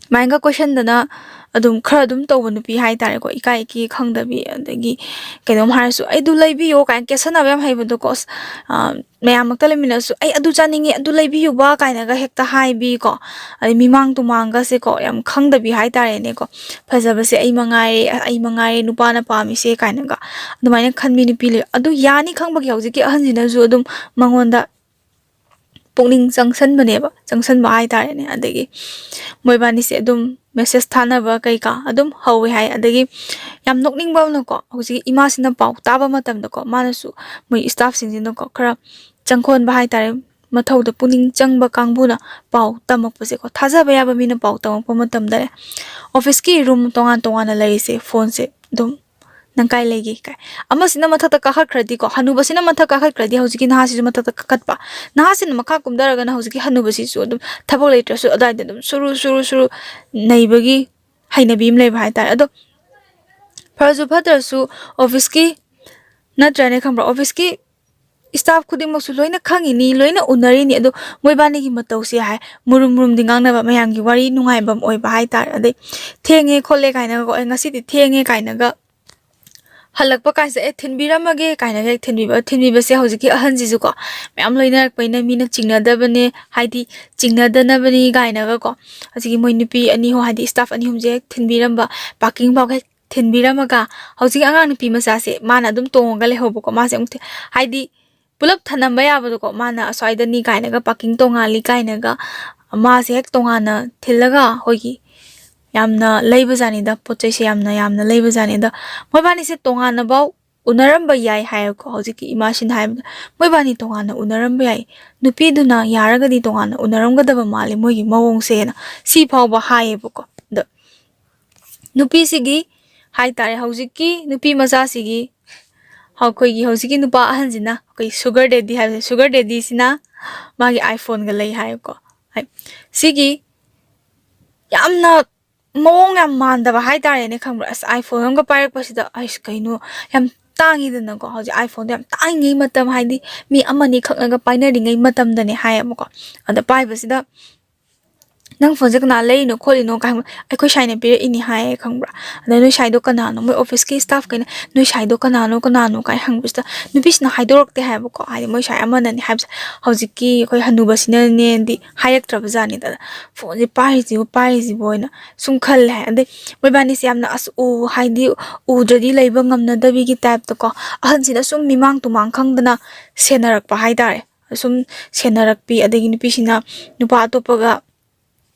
ꯁꯨꯃꯥꯏꯅꯒ ꯀꯣꯏꯁꯟꯗꯅ ꯑꯗꯨꯝ ꯈꯔ ꯑꯗꯨꯝ ꯇꯧꯕ ꯅꯨꯄꯤ ꯍꯥꯏꯇꯥꯔꯦꯀꯣ, ꯏꯀꯥꯏ ꯏꯀꯤ ꯈꯪꯗꯕꯤ, ꯑꯗꯒꯤ ꯀꯩꯅꯣꯝ ꯍꯥꯏꯔꯁꯨ "ꯑꯩ ꯑꯗꯨ ꯂꯩꯕꯤꯌꯣ" ꯀꯥꯏꯅ ꯀꯦꯠꯁꯟꯅꯕ ꯌꯥꯝ ꯍꯩꯕꯗꯣꯀꯣ꯫ ꯑꯁ, ꯑ, ꯃꯌꯥꯝꯃꯛꯇ ꯂꯩꯃꯤꯟꯅꯔꯁꯨ "ꯑꯩ ꯑꯗꯨ ꯆꯥꯅꯤꯡꯉꯤ, ꯑꯗꯨ ꯂꯩꯕꯤꯌꯨꯕ" ꯀꯥꯏꯅꯒ ꯍꯦꯛꯇ ꯍꯥꯏꯕꯤꯀꯣ꯫ ꯑꯗꯩ ꯃꯤꯃꯥꯡ ꯇꯨꯃꯥꯡꯒꯁꯦꯀꯣ ꯌꯥꯝ ꯈꯪꯗꯕꯤ ꯍꯥꯏꯇꯥꯔꯦꯅꯦꯀꯣ꯫ "ꯐꯖꯕꯁꯦ ꯑꯩ ꯃꯉꯥꯏꯔꯦ, ꯑꯩ ꯃꯉꯥꯏꯔꯦ ꯅꯨꯄꯥꯅ ꯄꯥꯝꯃꯤꯁꯦ" ꯀꯥꯏꯅꯒ ꯑꯗꯨꯃꯥꯏꯅ ꯈꯟꯕꯤ ꯅꯨꯄꯤ ꯂꯩ꯫ ꯑꯗꯨ ꯌꯥꯅꯤ ꯈꯪꯕꯒꯤ ꯍꯧꯖꯤꯛꯀꯤ ꯑꯍꯟꯁꯤꯅꯁꯨ ꯑꯗꯨꯝ ꯃꯉꯣꯟꯗ ꯄꯨꯛꯅꯤꯡ ꯆꯪꯁꯟꯕꯅꯦꯕ, ꯆꯪꯁꯟꯕ ꯍꯥꯏꯇꯥꯔꯦꯅꯦ꯫ ꯑꯗꯒꯤ ꯃꯣꯏꯕꯥꯅꯤꯁꯦ ꯑꯗꯨꯝ message ꯊꯥꯅꯕ ꯀꯩꯀꯥ ꯑꯗꯨꯝ ꯍꯧꯋꯦ ꯍꯥꯏ꯫ ꯑꯗꯒꯤ ꯌꯥꯝ ꯅꯣꯛꯅꯤꯡꯕ ꯑꯃꯅꯀꯣ, ꯍꯧꯖꯤꯛꯀꯤ ꯏꯃꯥꯁꯤꯅ ꯄꯥꯎ ꯇꯥꯕ ꯃꯇꯝꯗꯀꯣ, ꯃꯥꯅꯁꯨ, ꯃꯣꯏ staff ꯁꯤꯡꯁꯤꯅꯀꯣ ꯈꯔ ꯆꯪꯈꯣꯟꯕ ꯍꯥꯏꯇꯥꯔꯦ, ꯃꯊꯧꯗ ꯄꯨꯛꯅꯤꯡ ꯆꯪꯕ ꯀꯥꯡꯕꯨꯅ ꯄꯥꯎ ꯇꯝꯃꯛꯄꯁꯦꯀꯣ, ꯊꯥꯖꯕ ꯌꯥꯕ ꯃꯤꯅ ꯄꯥꯎ ꯇꯝꯃꯛꯄ ꯃꯇꯝꯗꯅꯦ, office ꯀꯤ room ꯇꯣꯉꯥꯟ ꯇꯣꯉꯥꯟꯅ ꯂꯩꯔꯤꯁꯦ, phone ꯁꯦ ꯑꯗꯨꯝ ꯅꯪ ꯀꯥꯏ ꯂꯩꯒꯦ ꯀꯥꯏ꯫ ꯑꯃꯁꯤꯅ ꯃꯊꯛꯇ ꯀꯥꯈꯠꯈ꯭ꯔꯗꯤꯀꯣ, ꯍꯅꯨꯕꯁꯤꯅ ꯃꯊꯛ ꯀꯥꯈꯠꯈ꯭ꯔꯗꯤ ꯍꯧꯖꯤꯛꯀꯤ ꯅꯍꯥꯁꯤꯁꯨ ꯃꯊꯛꯇ ꯀꯥꯈꯠꯄ, ꯅꯍꯥꯁꯤꯅ ꯃꯈꯥ ꯀꯨꯝꯊꯔꯒꯅ ꯍꯧꯖꯤꯛꯀꯤ ꯍꯅꯨꯕꯁꯤꯁꯨ ꯑꯗꯨꯝ ꯊꯕꯛ ꯂꯩꯇ꯭ꯔꯁꯨ ꯑꯗꯨꯋꯥꯏꯗ ꯑꯗꯨꯝ ꯁꯨꯔꯨ ꯁꯨꯔꯨ ꯁꯨꯔꯨ ꯅꯩꯕꯒꯤ ꯍꯩꯅꯕꯤ ꯑꯃ ꯂꯩꯕ ꯍꯥꯏꯇꯥꯔꯦ꯫ ꯑꯗꯣ ꯐꯔꯁꯨ ꯐꯠꯇ꯭ꯔꯁꯨ ꯑꯣꯐꯤꯁꯀꯤ, ꯅꯠꯇ꯭ꯔꯅꯦ ꯈꯪꯕ꯭ꯔꯥ, ꯑꯣꯐꯤꯁꯀꯤ ꯁ꯭ꯇꯥꯐ ꯈꯨꯗꯤꯡꯃꯛꯁꯨ ꯂꯣꯏꯅ ꯈꯪꯉꯤꯅꯤ, ꯂꯣꯏꯅ ꯎꯅꯔꯤꯅꯤ꯫ ꯑꯗꯣ ꯃꯣꯏꯕꯥꯅꯤꯒꯤ ꯃꯇꯧꯁꯦ ꯍꯥꯏ ꯃꯨꯔꯨꯝ ꯃꯨꯔꯨꯝꯗꯤ ꯉꯥꯡꯅꯕ, ꯃꯌꯥꯝꯒꯤ ꯋꯥꯔꯤ ꯅꯨꯡꯉꯥꯏꯐꯝ ꯑꯣꯏꯕ ꯍꯥꯏꯇꯥꯔꯦ꯫ ꯑꯗꯩ ꯊꯦꯡꯉꯦ ꯈꯣꯠꯂꯦ ꯀꯥꯏꯅꯒꯀꯣ, "ꯑꯦ, ꯉꯁꯤꯗꯤ ꯊꯦꯡꯉꯦ" ꯀꯥꯏꯅꯒ ꯍꯜꯂꯛꯄ ꯀꯥꯟꯁꯤꯗ, "ꯑꯦ, ꯊꯤꯟꯕꯤꯔꯝꯃꯒꯦ" ꯀꯥꯏꯅꯒ ꯍꯦꯛ ꯊꯤꯟꯕꯤꯕ꯫ ꯊꯤꯟꯕꯤꯕꯁꯦ ꯍꯧꯖꯤꯛꯀꯤ ꯑꯍꯟꯁꯤꯁꯨꯀꯣ ꯃꯌꯥꯝ ꯂꯣꯏꯅꯔꯛꯄꯅꯤꯅ ꯃꯤꯅ ꯆꯤꯡꯅꯗꯕꯅꯦ, ꯍꯥꯏꯗꯤ ꯆꯤꯡꯅꯗꯅꯕꯅꯤ ꯀꯥꯏꯅꯒꯀꯣ꯫ ꯍꯧꯖꯤꯛꯀꯤ ꯃꯣꯏ ꯅꯨꯄꯤ ꯑꯅꯤ ꯑꯍꯨꯝ, ꯍꯥꯏꯗꯤ ꯁ꯭ꯇꯥꯐ ꯑꯅꯤ ꯑꯍꯨꯝꯁꯦ ꯍꯦꯛ ꯊꯤꯟꯕꯤꯔꯝꯕ, ꯄꯥꯔꯀꯤꯡ ꯐꯥꯎ ꯍꯦꯛ ꯊꯤꯟꯕꯤꯔꯝꯃꯒ, ꯍꯧꯖꯤꯛꯀꯤ ꯑꯉꯥꯡ ꯅꯨꯄꯤ ꯃꯆꯥꯁꯦ ꯃꯥꯅ ꯑꯗꯨꯝ ꯇꯣꯡꯉꯒ ꯂꯩꯍꯧꯕꯀꯣ꯫ ꯃꯥꯁꯦ ꯑꯃꯨꯛ ꯊꯤ-, ꯍꯥꯏꯗꯤ ꯄꯨꯂꯞ ꯊꯅꯝꯕ ꯌꯥꯕꯗꯣꯀꯣ, ꯃꯥꯅ ꯑꯁ꯭ꯋꯥꯏꯗꯅꯤ ꯀꯥꯏꯅꯒ, ꯄꯥꯔꯀꯤꯡ ꯇꯣꯡꯉꯥꯜꯂꯤ ꯀꯥꯏꯅꯒ, ꯃꯥꯁꯦ ꯍꯦꯛ ꯇꯣꯉꯥꯟꯅ ꯊꯤꯜꯂꯒ ꯑꯩꯈꯣꯏꯒꯤ ꯌꯥꯝꯅ ꯂꯩꯕꯖꯥꯠꯅꯤꯗ, ꯄꯣꯠ ꯆꯩꯁꯦ ꯌꯥꯝꯅ, ꯌꯥꯝꯅ ꯂꯩꯕꯖꯥꯠꯅꯤ꯫ ꯑꯗꯣ ꯃꯣꯏꯕꯥꯅꯤꯁꯦ ꯇꯣꯉꯥꯟꯅꯐꯥꯎ ꯎꯅꯔꯝꯕ ꯌꯥꯏ ꯍꯥꯏꯌꯦꯀꯣ꯫ ꯍꯧꯖꯤꯛꯀꯤ ꯏꯃꯥꯁꯤꯅ ꯍꯥꯏꯕꯗ ꯃꯣꯏꯕꯥꯅꯤ ꯇꯣꯉꯥꯟꯅ ꯎꯅꯔꯝꯕ ꯌꯥꯏ, ꯅꯨꯄꯤꯗꯨꯅ ꯌꯥꯔꯒꯗꯤ ꯇꯣꯉꯥꯟꯅ ꯎꯅꯔꯝꯒꯗꯕ ꯃꯥꯜꯂꯤ ꯃꯣꯏꯒꯤ ꯃꯑꯣꯡꯁꯦꯅ, ꯁꯤ ꯐꯥꯎꯕ ꯍꯥꯏꯌꯦꯕꯀꯣ꯫ ꯑꯗꯣ ꯅꯨꯄꯤꯁꯤꯒꯤ ꯍꯥꯏꯇꯥꯔꯦ, ꯍꯧꯖꯤꯛꯀꯤ ꯅꯨꯄꯤ ꯃꯆꯥꯁꯤꯒꯤ, ꯑꯩꯈꯣꯏꯒꯤ ꯍꯧꯖꯤꯛꯀꯤ ꯅꯨꯄꯥ ꯑꯍꯟꯁꯤꯅ, ꯑꯩꯈꯣꯏ ꯁꯨꯒꯔ ꯗꯦꯗꯤ ꯍꯥꯏꯕꯁꯦ, ꯁꯨꯒꯔ ꯗꯦꯗꯤꯁꯤꯅ ꯃꯥꯒꯤ iPhoneꯒ ꯂꯩ ꯍꯥꯏꯌꯦꯀꯣ꯫ ꯍꯥꯏ, ꯁꯤꯒꯤ ꯌꯥꯝꯅ ꯃꯑꯣꯡ ꯌꯥꯝ ꯃꯥꯟꯗꯕ ꯍꯥꯏꯇꯥꯔꯦꯅꯦ, ꯈꯪꯕ꯭ꯔꯥ? ꯑꯁ, iPhone ꯑꯃꯒ ꯄꯥꯏꯔꯛꯄꯁꯤꯗ, ꯑꯩꯁ, ꯀꯩꯅꯣ, ꯌꯥꯝ ꯇꯥꯡꯉꯤꯗꯅꯀꯣ꯫ ꯍꯧꯖꯤꯛ iPhoneꯗꯣ ꯌꯥꯝ ꯇꯥꯡꯉꯤꯉꯩ ꯃꯇꯝ, ꯍꯥꯏꯗꯤ ꯃꯤ ꯑꯃꯅꯤ ꯈꯛꯅꯒ ꯄꯥꯏꯅꯔꯤꯉꯩ ꯃꯇꯝꯗꯅꯦ ꯍꯥꯏꯌꯦꯕꯀꯣ꯫ ꯑꯗ ꯄꯥꯏꯕꯁꯤꯗ, "ꯅꯪ phoneꯁꯦ ꯀꯅꯥ ꯂꯩꯔꯤꯅꯣ ꯈꯣꯠꯂꯤꯅꯣ?" ꯀꯥꯏ ꯍꯪꯕ, "ꯑꯩꯈꯣꯏ ꯁꯥꯏꯅ ꯄꯤꯔꯛꯏꯅꯦ" ꯍꯥꯏꯌꯦ, ꯈꯪꯕ꯭ꯔꯥ? ꯑꯗ, "ꯅꯣꯏ ꯁꯥꯏꯗꯣ ꯀꯅꯥꯅꯣ?" ꯃꯣꯏ ꯑꯣꯐꯤꯁꯀꯤ ꯁ꯭ꯇꯥꯐꯈꯩꯅ, "ꯅꯣꯏ ꯁꯥꯏꯗꯣ ꯀꯅꯥꯅꯣ, ꯀꯅꯥꯅꯣ?" ꯀꯥꯏ ꯍꯪꯕꯁꯤꯗ, ꯅꯨꯄꯤꯁꯤꯅ ꯍꯥꯏꯗꯣꯔꯛꯇꯦ ꯍꯥꯏꯕꯀꯣ, ꯍꯥꯏꯗꯤ ꯃꯣꯏ ꯁꯥꯏ ꯑꯃꯅꯅꯦ ꯍꯥꯏꯕꯁꯦ, ꯍꯧꯖꯤꯛꯀꯤ ꯑꯩꯈꯣꯏ ꯍꯅꯨꯕꯁꯤꯅꯅꯦꯗꯤ ꯍꯥꯏꯔꯛꯇ꯭ꯔꯕ ꯖꯥꯠꯅꯤꯗ꯫ "ꯐꯣꯟꯁꯦ ꯄꯥꯏꯔꯤꯁꯤꯕꯨ, ꯄꯥꯏꯔꯤꯁꯤꯕꯨ" ꯍꯥꯏꯅ ꯁꯨꯝ ꯈꯜꯂꯦ ꯍꯥꯏ꯫ ꯑꯗꯩ ꯃꯣꯏꯕꯥꯅꯤꯁꯦ ꯌꯥꯝꯅ, ꯑꯁ, ꯎ-, ꯍꯥꯏꯗꯤ ꯎꯗ꯭ꯔꯗꯤ ꯂꯩꯕ ꯉꯝꯅꯗꯕꯤꯒꯤ ꯇꯥꯏꯞꯇꯀꯣ, ꯑꯍꯟꯁꯤꯅ ꯁꯨꯝ ꯃꯤꯃꯥꯡ ꯇꯨꯃꯥꯡ ꯈꯪꯗꯅ ꯁꯦꯟꯅꯔꯛꯄ ꯍꯥꯏꯇꯥꯔꯦ꯫ ꯁꯨꯝ ꯁꯦꯟꯅꯔꯛꯄꯤ, ꯑꯗꯒꯤ ꯅꯨꯄꯤꯁꯤꯅ ꯅꯨꯄꯥ ꯑꯇꯣꯞꯄꯒ,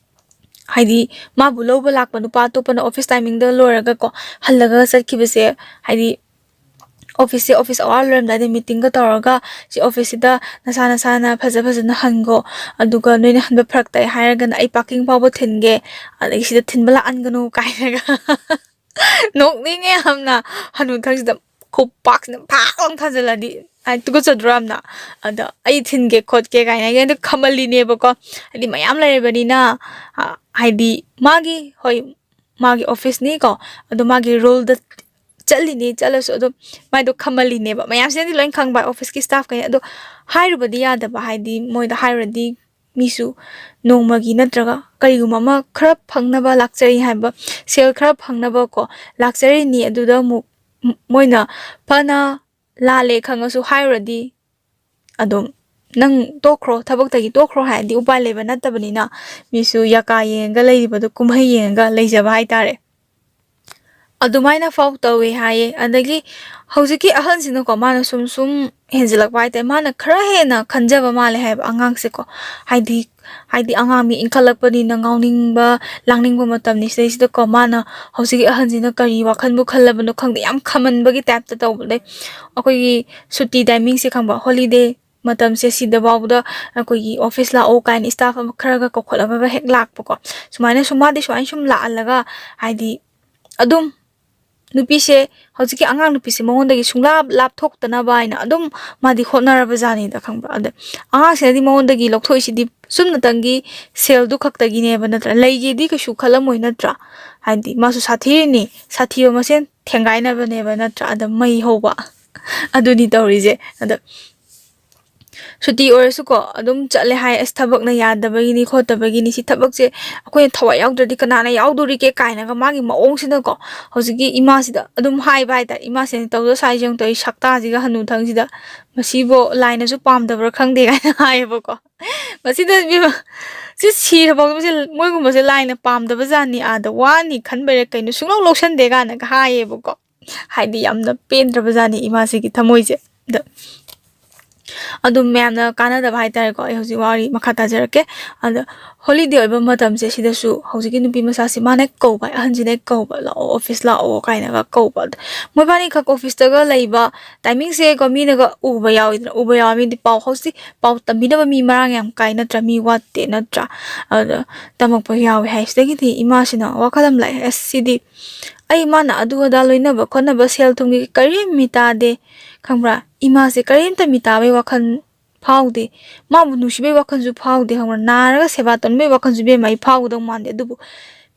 ꯍꯥꯏꯗꯤ ꯃꯥꯕꯨ ꯂꯧꯕ ꯂꯥꯛꯄ ꯅꯨꯄꯥ ꯑꯇꯣꯞꯄꯅ ꯑꯣꯐꯤꯁ ꯇꯥꯏꯃꯤꯡꯗ ꯂꯣꯏꯔꯒꯀꯣ, ꯍꯜꯂꯒ ꯆꯠꯈꯤꯕꯁꯦ, ꯍꯥꯏꯗꯤ ꯑꯣꯐꯤꯁꯁꯦ, ꯑꯣꯐꯤꯁ ꯑꯋꯥꯔ ꯂꯣꯏꯔꯝꯗꯥꯏꯗ ꯃꯤꯇꯤꯡꯒ ꯇꯧꯔꯒ, "ꯁꯤ ꯑꯣꯐꯤꯁꯁꯤꯗ ꯅꯁꯥ ꯅꯁꯥꯅ ꯐꯖ ꯐꯖꯅ ꯍꯟꯒꯣ, ꯑꯗꯨꯒ ꯅꯣꯏꯅ ꯍꯟꯕ ꯐꯔꯛ ꯇꯥꯏ ꯍꯥꯏꯔꯒꯅ ꯑꯩ ꯄꯥꯔꯀꯤꯡ ꯐꯥꯎꯕ ꯊꯤꯟꯒꯦ, ꯑꯗꯒꯤ ꯁꯤꯗ ꯊꯤꯟꯕ ꯂꯥꯛꯍꯟꯒꯅꯨ" ꯀꯥꯏꯅꯒ꯫ ꯅꯣꯛꯅꯤꯡꯉꯦ ꯌꯥꯝꯅ꯫ ꯍꯅꯨꯊꯪꯁꯤꯗ ꯈꯨꯄꯥꯛꯁꯤꯅ ꯐꯥꯛ ꯂꯥꯎ ꯊꯥꯖꯤꯜꯂꯗꯤ, ꯍꯥꯏ, ꯇꯨꯀꯠꯆꯗ꯭ꯔꯣ ꯌꯥꯝꯅ? ꯑꯗ "ꯑꯩ ꯊꯤꯟꯒꯦ ꯈꯣꯠꯀꯦ" ꯀꯥꯏꯅ ꯑꯩꯉꯣꯟꯗ ꯈꯝꯍꯜꯂꯤꯅꯦꯕꯀꯣ꯫ ꯍꯥꯏꯗꯤ ꯃꯌꯥꯝ ꯂꯩꯔꯕꯅꯤꯅ, ꯑ, ꯍꯥꯏꯗꯤ ꯃꯥꯒꯤ, ꯍꯣꯏ, ꯃꯥꯒꯤ ꯑꯣꯐꯤꯁꯅꯤꯀꯣ, ꯑꯗꯣ ꯃꯥꯒꯤ ꯔꯨꯜꯗ ꯆꯠꯂꯤꯅꯤ, ꯆꯠꯂꯁꯨ ꯑꯗꯨꯝ ꯃꯥꯏꯗꯣ ꯈꯝꯍꯜꯂꯤꯅꯦꯕ꯫ ꯃꯌꯥꯝꯁꯤꯅꯗꯤ ꯂꯣꯏ ꯈꯪꯕ, ꯑꯣꯐꯤꯁꯀꯤ ꯁ꯭ꯇꯥꯐꯈꯩꯅ꯫ ꯑꯗꯣ ꯍꯥꯏꯔꯨꯕꯗꯤ ꯌꯥꯗꯕ, ꯍꯥꯏꯗꯤ ꯃꯣꯏꯗ ꯍꯥꯏꯔꯨꯔꯗꯤ ꯃꯤꯁꯨ ꯅꯣꯡꯃꯒꯤ ꯅꯠꯇ꯭ꯔꯒ ꯀꯔꯤꯒꯨꯝꯕ ꯑꯃ ꯈꯔ ꯐꯪꯅꯕ ꯂꯥꯛꯆꯔꯤ ꯍꯥꯏꯕ, ꯁꯦꯜ ꯈꯔ ꯐꯪꯅꯕꯀꯣ ꯂꯥꯛꯆꯔꯤꯅꯤ꯫ ꯑꯗꯨꯗ ꯑꯃꯨꯛ ꯃꯣꯏꯅ ꯐꯅ ꯂꯥꯜꯂꯦ ꯈꯪꯉꯁꯨ ꯍꯥꯏꯔꯨꯔꯗꯤ ꯑꯗꯨꯝ "ꯅꯪ ꯇꯣꯛꯈ꯭ꯔꯣ, ꯊꯕꯛꯇꯒꯤ ꯇꯣꯛꯈ꯭ꯔꯣ" ꯍꯥꯏꯔꯗꯤ ꯎꯄꯥꯏ ꯂꯩꯕ ꯅꯠꯇꯕꯅꯤꯅ, ꯃꯤꯁꯨ ꯌꯥꯀꯥ ꯌꯦꯡꯉꯒ ꯂꯩꯔꯤꯕꯗꯣ ꯀꯨꯝꯍꯩ ꯌꯦꯡꯉꯒ ꯂꯩꯖꯕ ꯍꯥꯏꯇꯥꯔꯦ꯫ ꯑꯗꯨꯃꯥꯏꯅ ꯐꯥꯎ ꯇꯧꯋꯦ ꯍꯥꯏꯌꯦ꯫ ꯑꯗꯒꯤ ꯍꯧꯖꯤꯛꯀꯤ ꯑꯍꯜꯁꯤꯅꯀꯣ, ꯃꯥꯅ ꯁꯨꯝ ꯁꯨꯝ ꯍꯦꯟꯖꯤꯜꯂꯛꯄ ꯍꯥꯏꯇꯥꯔꯦ, ꯃꯥꯅ ꯈꯔ ꯍꯦꯟꯅ ꯈꯟꯖꯕ ꯃꯥꯜꯂꯦ ꯍꯥꯏꯕ ꯑꯉꯥꯡꯁꯦꯀꯣ꯫ ꯍꯥꯏꯗꯤ, ꯍꯥꯏꯗꯤ ꯑꯉꯥꯡ ꯃꯤ ꯏꯟꯈꯠꯂꯛꯄꯅꯤꯅ ꯉꯥꯎꯅꯤꯡꯕ ꯂꯥꯡꯅꯤꯡꯕ ꯃꯇꯝꯅꯤ꯫ ꯁꯤꯗꯩꯁꯤꯗꯀꯣ, ꯃꯥꯅ ꯍꯧꯖꯤꯛꯀꯤ ꯑꯍꯟꯁꯤꯅ ꯀꯔꯤ ꯋꯥꯈꯜꯕꯨ ꯈꯜꯂꯕꯅꯣ ꯈꯪꯗꯦ, ꯌꯥꯝ ꯈꯝꯍꯟꯕꯒꯤ ꯇꯥꯏꯞꯇ ꯇꯧꯕꯗꯩ ꯑꯩꯈꯣꯏꯒꯤ ꯁꯨꯇꯤ ꯇꯥꯏꯃꯤꯡꯁꯦ ꯈꯪꯕ, ꯍꯣꯂꯤꯗꯦ ꯃꯇꯝꯁꯦ ꯁꯤꯗꯐꯥꯎꯕꯗ ꯑꯩꯈꯣꯏꯒꯤ "ꯑꯣꯐꯤꯁ ꯂꯥꯛꯑꯣ" ꯀꯥꯏꯅ ꯏꯁꯇꯥꯐ ꯑꯃ ꯈꯔꯒ ꯀꯧꯈꯠꯂꯒ ꯍꯦꯛ ꯂꯥꯛꯄꯀꯣ꯫ ꯁꯨꯃꯥꯏꯅ ꯁꯨꯝ, ꯃꯥꯗꯤ ꯁꯨꯃꯥꯏꯅ ꯁꯨꯝ ꯂꯥꯛꯍꯜꯂꯒ, ꯍꯥꯏꯗꯤ ꯑꯗꯨꯝ ꯅꯨꯄꯤꯁꯦ, ꯍꯧꯖꯤꯛꯀꯤ ꯑꯉꯥꯡ ꯅꯨꯄꯤꯁꯦ ꯃꯉꯣꯟꯗꯒꯤ ꯁꯨꯡꯂꯥꯞ ꯂꯥꯞꯊꯣꯛꯇꯅꯕ ꯍꯥꯏꯅ ꯑꯗꯨꯝ ꯃꯥꯗꯤ ꯍꯣꯠꯅꯔꯕ ꯖꯥꯠꯅꯤꯗ, ꯈꯪꯕ꯭ꯔꯥ? ꯑꯗ ꯑꯉꯥꯡꯁꯤꯅꯗꯤ ꯃꯉꯣꯟꯗꯒꯤ ꯂꯧꯊꯣꯛꯏꯁꯤꯗꯤ ꯆꯨꯝꯅꯇꯪꯒꯤ ꯁꯦꯜꯗꯨ ꯈꯛꯇꯒꯤꯅꯦꯕ, ꯅꯠꯇ꯭ꯔꯥ? ꯂꯩꯒꯦꯗꯤ ꯀꯩꯁꯨ ꯈꯜꯂꯝꯃꯣꯏ, ꯅꯠꯇ꯭ꯔꯥ? ꯍꯥꯏꯗꯤ ꯃꯥꯁꯨ ꯁꯥꯊꯤꯔꯤꯅꯤ, ꯁꯥꯊꯤꯕ ꯃꯁꯦꯟ ꯊꯦꯡꯒꯥꯏꯅꯕꯅꯦꯕ, ꯅꯠꯇ꯭ꯔꯥ? ꯑꯗ ꯃꯩ ꯍꯧꯕ ꯑꯗꯨꯅꯤ ꯇꯧꯔꯤꯁꯦ꯫ ꯑꯗ ꯁꯨꯇꯤ ꯑꯣꯏꯔꯁꯨꯀꯣ, ꯑꯗꯨꯝ ꯆꯠꯂꯦ ꯍꯥꯏ, "ꯑꯁ, ꯊꯕꯛꯅ ꯌꯥꯗꯕꯒꯤꯅꯤ ꯈꯣꯠꯇꯕꯒꯤꯅꯤ, ꯁꯤ ꯊꯕꯛꯁꯦ ꯑꯩꯈꯣꯏꯅ ꯊꯋꯥꯏ ꯌꯥꯎꯗ꯭ꯔꯗꯤ ꯀꯅꯥꯅ ꯌꯥꯎꯗꯣꯔꯤꯒꯦ?" ꯀꯥꯏꯅꯒ ꯃꯥꯒꯤ ꯃꯑꯣꯡꯁꯤꯅꯀꯣ, ꯍꯧꯖꯤꯛꯀꯤ ꯏꯃꯥꯁꯤꯗ ꯑꯗꯨꯝ ꯍꯥꯏꯕ ꯍꯥꯏꯇꯥꯔꯦ꯫ "ꯏꯃꯥꯁꯤꯅ ꯇꯧꯗ ꯁꯥꯏꯁꯦ ꯌꯦꯡꯉꯨ, ꯇꯧꯔꯤ ꯁꯛꯇꯥꯁꯤꯒ ꯍꯅꯨꯊꯪꯁꯤꯗ, ꯃꯁꯤꯕꯨ ꯂꯥꯏꯅꯁꯨ ꯄꯥꯝꯗꯕ꯭ꯔꯥ ꯈꯪꯗꯦ" ꯀꯥꯏꯅ ꯍꯥꯏꯌꯦꯕꯀꯣ꯫ ꯃꯁꯤꯗ ꯏꯕꯦꯝꯃ, ꯁꯤ ꯁꯤꯔꯐꯥꯎꯗ ꯃꯁꯤ, ꯃꯣꯏꯒꯨꯝꯕꯁꯦ ꯂꯥꯏꯅ ꯄꯥꯝꯗꯕ ꯖꯥꯠꯅꯤ, ꯑꯥꯗ ꯋꯥꯅꯤ ꯈꯟꯕꯩꯔꯥ ꯀꯩꯅꯣ, ꯁꯨꯡꯂꯧ ꯂꯧꯁꯟꯗꯦ ꯀꯥꯏꯅꯒ ꯍꯥꯏꯌꯦꯕꯀꯣ꯫ ꯍꯥꯏꯗꯤ ꯌꯥꯝꯅ ꯄꯦꯟꯗ꯭ꯔꯕ ꯖꯥꯠꯅꯤ ꯏꯃꯥꯁꯤꯒꯤ ꯊꯃꯣꯏꯁꯦ꯫ ꯑꯗ ꯑꯗꯨꯝ ꯃꯌꯥꯝꯅ ꯀꯥꯟꯅꯗꯕ ꯍꯥꯏꯇꯥꯔꯦꯀꯣ, ꯑꯩ ꯍꯧꯖꯤꯛ ꯋꯥꯔꯤ ꯃꯈꯥ ꯇꯥꯖꯔꯛꯀꯦ꯫ ꯑꯗ ꯍꯣꯂꯤꯗꯦ ꯑꯣꯏꯕ ꯃꯇꯝꯁꯦ ꯁꯤꯗꯁꯨ ꯍꯧꯖꯤꯛꯀꯤ ꯅꯨꯄꯤ ꯃꯆꯥꯁꯤ ꯃꯥꯅ ꯍꯦꯛ ꯀꯧꯕ, ꯑꯍꯟꯁꯤꯅ ꯍꯦꯛ ꯀꯧꯕ, "ꯂꯥꯛꯑꯣ, ꯑꯣꯐꯤꯁ ꯂꯥꯛꯑꯣ" ꯀꯥꯏꯅꯒ ꯀꯧꯕ꯫ ꯑꯗ ꯃꯣꯏꯕꯥꯅꯤꯈꯛ ꯑꯣꯐꯤꯁꯇꯒ ꯂꯩꯕ ꯇꯥꯏꯃꯤꯡꯁꯦꯀꯣ, ꯃꯤꯅꯒ ꯎꯕ ꯌꯥꯎꯋꯤꯗꯅ, ꯎꯕ ꯌꯥꯎꯋꯤ꯫ ꯃꯤꯗꯤ ꯄꯥꯎ, ꯍꯧꯖꯤꯛꯇꯤ ꯄꯥꯎ ꯇꯝꯕꯤꯅꯕ ꯃꯤ ꯃꯔꯥꯡ ꯌꯥꯝ ꯀꯥꯏ, ꯅꯠꯇ꯭ꯔꯥ? ꯃꯤ ꯋꯥꯠꯇꯦ, ꯅꯠꯇ꯭ꯔꯥ? ꯑꯗ ꯇꯝꯃꯛꯄ ꯌꯥꯎꯋꯦ ꯍꯥꯏ꯫ ꯁꯤꯗꯒꯤꯗꯤ ꯏꯃꯥꯁꯤꯅ ꯋꯥꯈꯜ ꯑꯃ ꯂꯥꯛꯑꯦ, "ꯑꯁ, ꯁꯤꯗꯤ ꯑꯩ ꯃꯥꯅ ꯑꯗꯨ ꯑꯗꯥ ꯂꯣꯏꯅꯕ ꯈꯣꯠꯅꯕ, ꯁꯦꯜ ꯊꯨꯝꯒꯤ ꯀꯔꯤꯝ ꯃꯤꯇꯥꯗꯦ, ꯈꯪꯕ꯭ꯔꯥ? ꯏꯃꯥꯁꯦ ꯀꯔꯤꯝꯇ ꯃꯤꯇꯥꯕꯩ ꯋꯥꯈꯜ ꯐꯥꯎꯗꯦ, ꯃꯥꯕꯨ ꯅꯨꯡꯁꯤꯕꯩ ꯋꯥꯈꯜꯁꯨ ꯐꯥꯎꯗꯦ, ꯈꯪꯕ꯭ꯔꯥ? ꯅꯥꯔꯒ ꯁꯦꯕꯥ ꯇꯧꯅꯕꯩ ꯋꯥꯈꯜꯁꯨ ꯏꯕꯦꯝꯃ ꯑꯩ ꯐꯥꯎꯒꯗꯧ ꯃꯥꯟꯗꯦ꯫ ꯑꯗꯨꯕꯨ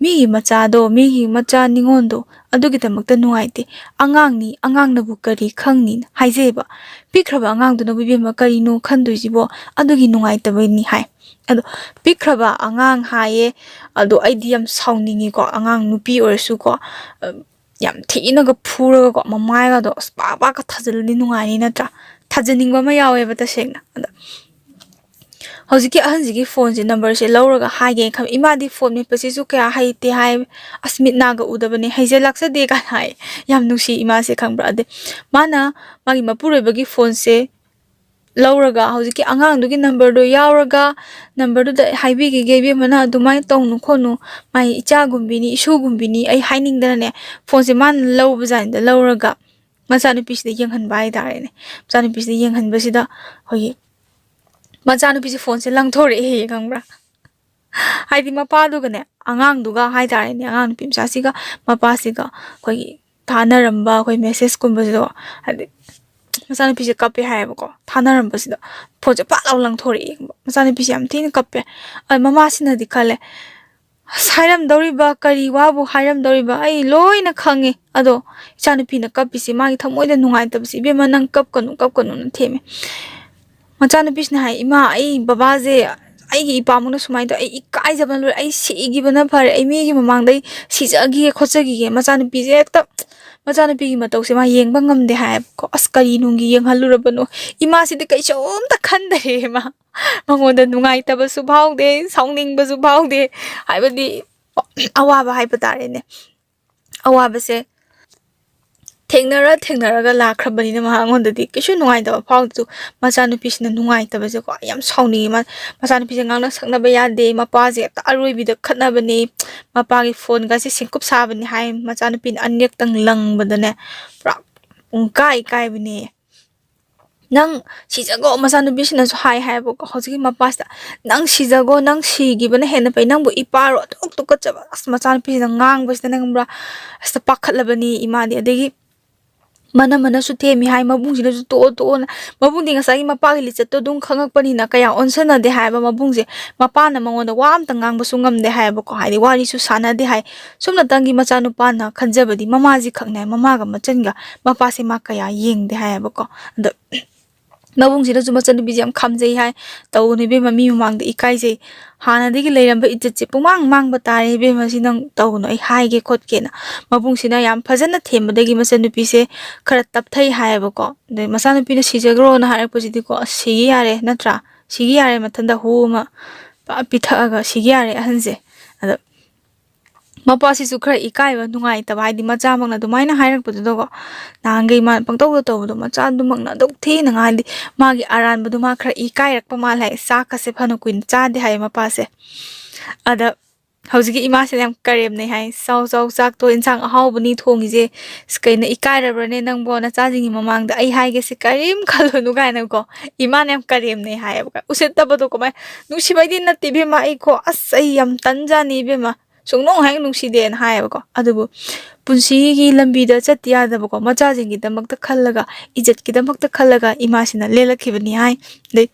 ꯃꯤꯒꯤ ꯃꯆꯥꯗꯣ, ꯃꯤꯒꯤ ꯃꯆꯥ ꯅꯤꯉꯣꯜꯗꯣ, ꯑꯗꯨꯒꯤꯗꯃꯛꯇ ꯅꯨꯡꯉꯥꯏꯇꯦ꯫ "ꯑꯉꯥꯡꯅꯤ, ꯑꯉꯥꯡꯅꯕꯨ ꯀꯔꯤ ꯈꯪꯅꯤꯅ" ꯍꯥꯏꯖꯩꯕ꯫ ꯄꯤꯛꯈ꯭ꯔꯕ ꯑꯉꯥꯡꯗꯨꯅꯕꯨ ꯏꯕꯦꯝꯃ ꯀꯔꯤꯅꯣ ꯈꯟꯗꯣꯏꯁꯤꯕꯣ? ꯑꯗꯨꯒꯤ ꯅꯨꯡꯉꯥꯏꯇꯕꯩꯅꯤ ꯍꯥꯏ꯫ ꯑꯗꯣ ꯄꯤꯛꯈ꯭ꯔꯕ ꯑꯉꯥꯡ ꯍꯥꯏꯌꯦ, ꯑꯗꯣ ꯑꯩꯗꯤ ꯌꯥꯝ ꯁꯥꯎꯅꯤꯡꯉꯤꯀꯣ꯫ ꯑꯉꯥꯡ ꯅꯨꯄꯤ ꯑꯣꯏꯔꯁꯨꯀꯣ, ꯑ, ꯌꯥꯝ ꯊꯤꯅꯒ ꯐꯨꯔꯒꯀꯣ, ꯃꯃꯥꯏꯒꯗꯣ ꯑꯁ ꯄꯥꯛ ꯄꯥꯛꯀ ꯊꯥꯖꯤꯜꯂꯗꯤ ꯅꯨꯡꯉꯥꯏꯅꯤ ꯅꯠꯇ꯭ꯔꯥ? ꯊꯥꯖꯤꯟꯅꯤꯡꯕ ꯑꯃ ꯌꯥꯎꯋꯦꯕ ꯇꯁꯦꯡꯅ꯫ ꯑꯗ ꯍꯧꯖꯤꯛꯀꯤ ꯑꯍꯟꯁꯤꯒꯤ ꯐꯣꯟꯁꯦ ꯅꯝꯕꯔꯁꯦ ꯂꯧꯔꯒ ꯍꯥꯏꯒꯦꯅ ꯈꯟꯕ꯫ ꯏꯃꯥꯗꯤ ꯐꯣꯟ ꯃꯦꯠꯄꯁꯤꯁꯨ ꯀꯌꯥ ꯍꯩꯇꯦ ꯍꯥꯏ, "ꯑꯁ ꯃꯤꯠ ꯅꯥꯒ ꯎꯗꯕꯅꯦ, ꯍꯩꯖ ꯂꯥꯛꯆꯗꯦ" ꯀꯥꯏꯅ ꯍꯥꯏ꯫ ꯌꯥꯝ ꯅꯨꯡꯁꯤ ꯏꯃꯥꯁꯦ, ꯈꯪꯕ꯭ꯔꯥ? ꯑꯗꯩ ꯃꯥꯅ ꯃꯥꯒꯤ ꯃꯄꯨꯔꯣꯏꯕꯒꯤ ꯐꯣꯟꯁꯦ ꯂꯧꯔꯒ ꯍꯧꯖꯤꯛꯀꯤ ꯑꯉꯥꯡꯗꯨꯒꯤ ꯅꯝꯕꯔꯗꯣ ꯌꯥꯎꯔꯒ, ꯅꯝꯕꯔꯗꯨꯗ ꯍꯥꯏꯕꯤꯈꯤꯒꯦ, "ꯏꯕꯦꯝꯃꯅ ꯑꯗꯨꯃꯥꯏꯅ ꯇꯧꯅꯨ ꯈꯣꯠꯅꯨ, ꯃꯥꯏ ꯏꯆꯥꯒꯨꯝꯕꯤꯅꯤ, ꯏꯁꯨꯒꯨꯝꯕꯤꯅꯤ", ꯑꯩ ꯍꯥꯏꯅꯤꯡꯗꯅꯅꯦ, ꯐꯣꯟꯁꯦ ꯃꯥꯅ ꯂꯧꯕꯖꯥꯠꯅꯤꯗ꯫ ꯂꯧꯔꯒ ꯃꯆꯥꯅꯨꯄꯤꯁꯤꯗ ꯌꯦꯡꯍꯟꯕ ꯍꯥꯏꯇꯥꯔꯦꯅꯦ꯫ ꯃꯆꯥꯅꯨꯄꯤꯁꯤꯗ ꯌꯦꯡꯍꯟꯕꯁꯤꯗ ꯑꯩꯈꯣꯏꯒꯤ ꯃꯆꯥꯅꯨꯄꯤꯁꯦ ꯐꯣꯟꯁꯦ ꯂꯪꯊꯣꯔꯛꯑꯦ, ꯈꯪꯕ꯭ꯔꯥ? ꯍꯥꯏꯗꯤ ꯃꯄꯥꯗꯨꯒꯅꯦ, ꯑꯉꯥꯡꯗꯨꯒ ꯍꯥꯏꯇꯥꯔꯦꯅꯦ, ꯑꯉꯥꯡ ꯅꯨꯄꯤ ꯃꯆꯥꯁꯤꯒ ꯃꯄꯥꯁꯤꯒ ꯑꯩꯈꯣꯏꯒꯤ ꯊꯥꯅꯔꯝꯕ ꯑꯩꯈꯣꯏ ꯃꯦꯁꯦꯁꯀꯨꯝꯕꯁꯤꯗꯣ, ꯍꯥꯏꯗꯤ ꯃꯆꯥꯅꯨꯄꯤꯁꯦ ꯀꯞꯄꯦ ꯍꯥꯏꯌꯦꯕꯀꯣ꯫ ꯊꯥꯅꯔꯝꯕꯁꯤꯗ ꯐꯣꯟꯁꯦ ꯄꯥꯛ ꯂꯥꯎ ꯂꯪꯊꯣꯔꯛꯑꯦ꯫ ꯃꯆꯥꯅꯨꯄꯤꯁꯦ ꯌꯥꯝ ꯊꯤꯅ ꯀꯞꯄꯦ꯫ ꯑꯗ ꯃꯃꯥꯁꯤꯅꯗꯤ ꯈꯜꯂꯦ, "ꯑꯁ, ꯍꯥꯏꯔꯝꯗꯧꯔꯤꯕ, ꯀꯔꯤ ꯋꯥꯕꯨ ꯍꯥꯏꯔꯝꯗꯧꯔꯤꯕ? ꯑꯩ ꯂꯣꯏꯅ ꯈꯪꯉꯦ꯫ ꯑꯗꯣ ꯏꯆꯥꯅꯨꯄꯤꯅ ꯀꯞꯄꯤꯁꯦ, ꯃꯥꯒꯤ ꯊꯃꯣꯏꯗ ꯅꯨꯡꯉꯥꯏꯇꯕꯁꯦ, ꯏꯕꯦꯝꯃ, ꯅꯪ ꯀꯞꯀꯅꯨ, ꯀꯞꯀꯅꯨꯅ" ꯊꯦꯝꯃꯦ꯫ ꯃꯆꯥꯅꯨꯄꯤꯁꯤꯅ ꯍꯥꯏ, "ꯏꯃꯥ, ꯑꯩ ꯕꯕꯥꯁꯦ, ꯑꯩꯒꯤ ꯏꯄꯥꯃꯛꯅ ꯁꯨꯃꯥꯏꯅ ꯇꯧ, ꯑꯩ ꯏꯀꯥꯏꯖꯕꯅ ꯂꯣꯏꯔꯦ, ꯑꯩ ꯁꯤꯈꯤꯕꯅ ꯐꯔꯦ, ꯑꯩ ꯃꯤꯒꯤ ꯃꯃꯥꯡꯗ ꯑꯩ ꯁꯤꯖꯈꯤꯒꯦ ꯈꯣꯠꯆꯈꯤꯒꯦ"꯫ ꯃꯆꯥꯅꯨꯄꯤꯁꯦ ꯍꯦꯛꯇ, ꯃꯆꯥꯅꯨꯄꯤꯒꯤ ꯃꯇꯧꯁꯦ ꯃꯥ ꯌꯦꯡꯕ ꯉꯝꯗꯦ ꯍꯥꯏꯌꯦꯕꯀꯣ꯫ "ꯑꯁ, ꯀꯔꯤ ꯅꯨꯡꯒꯤ ꯌꯦꯡꯍꯜꯂꯨꯔꯕꯅꯣ?" ꯏꯃꯥꯁꯤꯗꯤ ꯀꯩꯁꯨꯝꯇ ꯈꯟꯗꯔꯦ ꯃꯥ꯫ ꯃꯉꯣꯟꯗ ꯅꯨꯡꯉꯥꯏꯇꯕꯁꯨ ꯐꯥꯎꯗꯦ, ꯁꯥꯎꯅꯤꯡꯕꯁꯨ ꯐꯥꯎꯗꯦ, ꯍꯥꯏꯕꯗꯤ ꯑꯋꯥꯕ ꯍꯥꯏꯕ ꯇꯥꯔꯦꯅꯦ꯫ ꯑꯋꯥꯕꯁꯦ ꯊꯦꯡꯅꯔ ꯊꯦꯡꯅꯔꯒ ꯂꯥꯛꯈ꯭ꯔꯕꯅꯤꯅ ꯃꯉꯣꯟꯗꯗꯤ ꯀꯩꯁꯨ ꯅꯨꯡꯉꯥꯏꯇꯕ ꯐꯥꯎꯗꯦ꯫ ꯃꯆꯥꯅꯨꯄꯤꯁꯤꯅ ꯅꯨꯡꯉꯥꯏꯇꯕꯁꯦꯀꯣ, ꯌꯥꯝ ꯁꯥꯎꯅꯤꯡꯉꯤ꯫ ꯃꯥ, ꯃꯆꯥꯅꯨꯄꯤꯁꯦ ꯉꯥꯡꯅ ꯁꯛꯅꯕ ꯌꯥꯗꯦ, ꯃꯄꯥꯁꯦ ꯍꯦꯛꯇ ꯑꯔꯣꯏꯕꯤꯗ ꯈꯠꯅꯕꯅꯦ, ꯃꯄꯥꯒꯤ ꯐꯣꯟꯒꯁꯦ ꯁꯤꯡꯀꯨꯞ ꯁꯥꯕꯅꯤ ꯍꯥꯏ꯫ ꯃꯆꯥꯅꯨꯄꯤꯅ ꯑꯅꯤꯔꯛꯇꯪ ꯂꯪꯕꯗꯅꯦ, ꯄꯨꯔꯥ ꯄꯨꯡꯀꯥꯏ ꯀꯥꯏꯕꯅꯦ꯫ "ꯅꯪ ꯁꯤꯖꯒꯣ", ꯃꯆꯥꯅꯨꯄꯤꯁꯤꯅꯁꯨ ꯍꯥꯏ ꯍꯥꯏꯌꯦꯕꯀꯣ ꯍꯧꯖꯤꯛꯀꯤ ꯃꯄꯥꯁꯤꯗ, "ꯅꯪ ꯁꯤꯖꯒꯣ, ꯅꯪ ꯁꯤꯈꯤꯕꯅ ꯍꯦꯟꯅ ꯐꯩ, ꯅꯪꯕꯨ ꯏꯄꯥꯔꯣ ꯑꯗꯨꯛ ꯇꯨꯀꯠꯆꯕ"꯫ ꯑꯁ, ꯃꯆꯥꯅꯨꯄꯤꯁꯤꯅ ꯉꯥꯡꯕꯁꯤꯗ ꯅꯪ ꯈꯪꯕ꯭ꯔꯥ, ꯑꯁ, ꯄꯥꯈꯠꯂꯕꯅꯤ ꯏꯃꯥꯗꯤ꯫ ꯑꯗꯒꯤ ꯃꯅꯝ ꯃꯅꯁꯨ ꯊꯦꯝꯃꯤ ꯍꯥꯏ, ꯃꯕꯨꯡꯁꯤꯅꯁꯨ "ꯇꯣꯛꯑꯣ, ꯇꯣꯛꯑꯣꯅ"꯫ ꯃꯕꯨꯡꯗꯤ ꯉꯁꯥꯏꯒꯤ ꯃꯄꯥꯒꯤ ꯂꯤꯆꯠꯇꯣ ꯑꯗꯨꯝ ꯈꯪꯉꯛꯄꯅꯤꯅ ꯀꯌꯥ ꯑꯣꯟꯁꯟꯅꯗꯦ ꯍꯥꯏꯕ ꯃꯕꯨꯡꯁꯦ꯫ ꯃꯄꯥꯅ ꯃꯉꯣꯟꯗ ꯋꯥ ꯑꯝꯇ ꯉꯥꯡꯕꯁꯨ ꯉꯝꯗꯦ ꯍꯥꯏꯌꯦꯕꯀꯣ, ꯍꯥꯏꯗꯤ ꯋꯥꯔꯤꯁꯨ ꯁꯥꯟꯅꯗꯦ ꯍꯥꯏ꯫ ꯁꯨꯞꯅꯇꯪꯒꯤ ꯃꯆꯥꯅꯨꯄꯥꯅ ꯈꯟꯖꯕꯗꯤ ꯃꯃꯥꯁꯤ ꯈꯛꯅꯦ ꯍꯥꯏ, ꯃꯃꯥꯒ ꯃꯆꯟꯒ ꯃꯄꯥꯁꯦ ꯃꯥ ꯀꯌꯥ ꯌꯦꯡꯗꯦ ꯍꯥꯏꯌꯦꯕꯀꯣ꯫ ꯑꯗꯣ ꯃꯕꯨꯡꯁꯤꯅꯁꯨ ꯃꯆꯟꯅꯨꯄꯤꯁꯦ ꯌꯥꯝ ꯈꯥꯝꯖꯩ ꯍꯥꯏ꯫ "ꯇꯧꯒꯅꯨ ꯏꯕꯦꯝꯃ, ꯃꯤ ꯃꯃꯥꯡꯗ ꯏꯀꯥꯏꯖꯩ, ꯍꯥꯟꯅꯗꯒꯤ ꯂꯩꯔꯝꯕ ꯏꯖꯠꯁꯦ ꯄꯨꯡꯃꯥꯡ ꯃꯥꯡꯕ ꯇꯥꯔꯦ ꯏꯕꯦꯝꯃ, ꯁꯤ ꯅꯪ ꯇꯧꯒꯅꯨ, ꯑꯩ ꯍꯥꯏꯒꯦ ꯈꯣꯠꯀꯦꯅ"꯫ ꯃꯕꯨꯡꯁꯤꯅ ꯌꯥꯝ ꯐꯖꯅ ꯊꯦꯝꯕꯗꯒꯤ ꯃꯆꯟꯅꯨꯄꯤꯁꯦ ꯈꯔ ꯇꯞꯊꯩ ꯍꯥꯏꯌꯦꯕꯀꯣ꯫ ꯑꯗꯩ ꯃꯆꯥꯅꯨꯄꯤꯅ "ꯁꯤꯖꯈ꯭ꯔꯣꯅ" ꯍꯥꯏꯔꯛꯄꯁꯤꯗꯤꯀꯣ, ꯑꯁ, ꯁꯤꯒꯤ ꯌꯥꯔꯦ ꯅꯠꯇ꯭ꯔꯥ? ꯁꯤꯒꯤ ꯌꯥꯔꯦ, ꯃꯊꯟꯇ ꯍꯨ ꯑꯃ ꯄ-, ꯄꯤꯊꯛꯑꯒ "ꯁꯤꯒꯤ ꯌꯥꯔꯦ ꯑꯍꯟꯁꯦ"꯫ ꯑꯗꯣ ꯃꯄꯥꯁꯤꯁꯨ ꯈꯔ ꯏꯀꯥꯏꯕ, ꯅꯨꯡꯉꯥꯏꯇꯕ, ꯍꯥꯏꯗꯤ ꯃꯆꯥꯃꯛꯅ ꯑꯗꯨꯃꯥꯏꯅ ꯍꯥꯏꯔꯛꯄꯗꯨꯗꯀꯣ, ꯅꯍꯥꯟꯈꯩ ꯃꯥꯅ ꯄꯪꯇꯧꯗ ꯇꯧꯕꯗꯣ ꯃꯆꯥꯗꯨꯃꯛꯅ ꯑꯗꯨꯛ ꯊꯤꯅ ꯉꯥꯡ-, ꯍꯥꯏꯗꯤ ꯃꯥꯒꯤ ꯑꯔꯥꯟꯕꯗꯣ ꯃꯥ ꯈꯔ ꯏꯀꯥꯏꯔꯛꯄ ꯃꯥꯜꯂꯦ ꯍꯥꯏ꯫ ꯆꯥꯛꯀꯁꯦ ꯐꯅ ꯀꯨꯏꯅ ꯆꯥꯗꯦ ꯍꯥꯏꯌꯦ ꯃꯄꯥꯁꯦ꯫ ꯑꯗ ꯍꯧꯖꯤꯛꯀꯤ ꯏꯃꯥꯁꯤꯅ ꯌꯥꯝ ꯀꯔꯦꯝꯅꯩ ꯍꯥꯏ, "ꯆꯥꯎ ꯆꯥꯎ, ꯆꯥꯛꯇꯣ ꯏꯟꯁꯥꯡ ꯑꯍꯥꯎꯕꯅꯤ ꯊꯣꯡꯉꯤꯁꯦ, ꯑꯁ, ꯀꯩꯅꯣ, ꯏꯀꯥꯏꯔꯕ꯭ꯔꯅꯦ ꯅꯪꯕꯣ? ꯅꯆꯥꯁꯤꯡꯒꯤ ꯃꯃꯥꯡꯗ ꯑꯩ ꯍꯥꯏꯒꯦꯁꯦ ꯀꯔꯤꯝ ꯈꯜꯂꯨꯅꯨ" ꯀꯥꯏꯅꯀꯣ ꯏꯃꯥꯅ ꯌꯥꯝ ꯀꯔꯦꯝꯅꯩ ꯍꯥꯏꯌꯦꯕ꯫ ꯎꯁꯤꯠꯇꯕꯗꯣ ꯀꯃꯥꯏ, ꯅꯨꯡꯁꯤꯕꯩꯗꯤ ꯅꯠꯇꯦ ꯏꯕꯦꯝꯃ, ꯑꯩꯀꯣ, ꯑꯁ, ꯑꯩ ꯌꯥꯝ ꯇꯟꯖꯥꯅꯤ ꯏꯕꯦꯝꯃ, ꯁꯨꯡꯅꯨꯡ ꯍꯦꯛ ꯅꯨꯡꯁꯤꯗꯦꯅ ꯍꯥꯏꯌꯦꯕꯀꯣ꯫ ꯑꯗꯨꯕꯨ ꯄꯨꯟꯁꯤꯒꯤ ꯂꯝꯕꯤꯗ ꯆꯠꯇ ꯌꯥꯗꯕꯀꯣ, ꯃꯆꯥꯁꯤꯡꯒꯤꯗꯃꯛꯇ ꯈꯜꯂꯒ, ꯏꯖꯠꯀꯤꯗꯃꯛꯇ ꯈꯜꯂꯒ ꯏꯃꯥꯁꯤꯅ ꯂꯦꯜꯂꯛꯈꯤꯕꯅꯤ ꯍꯥꯏ꯫ ꯑꯗꯩ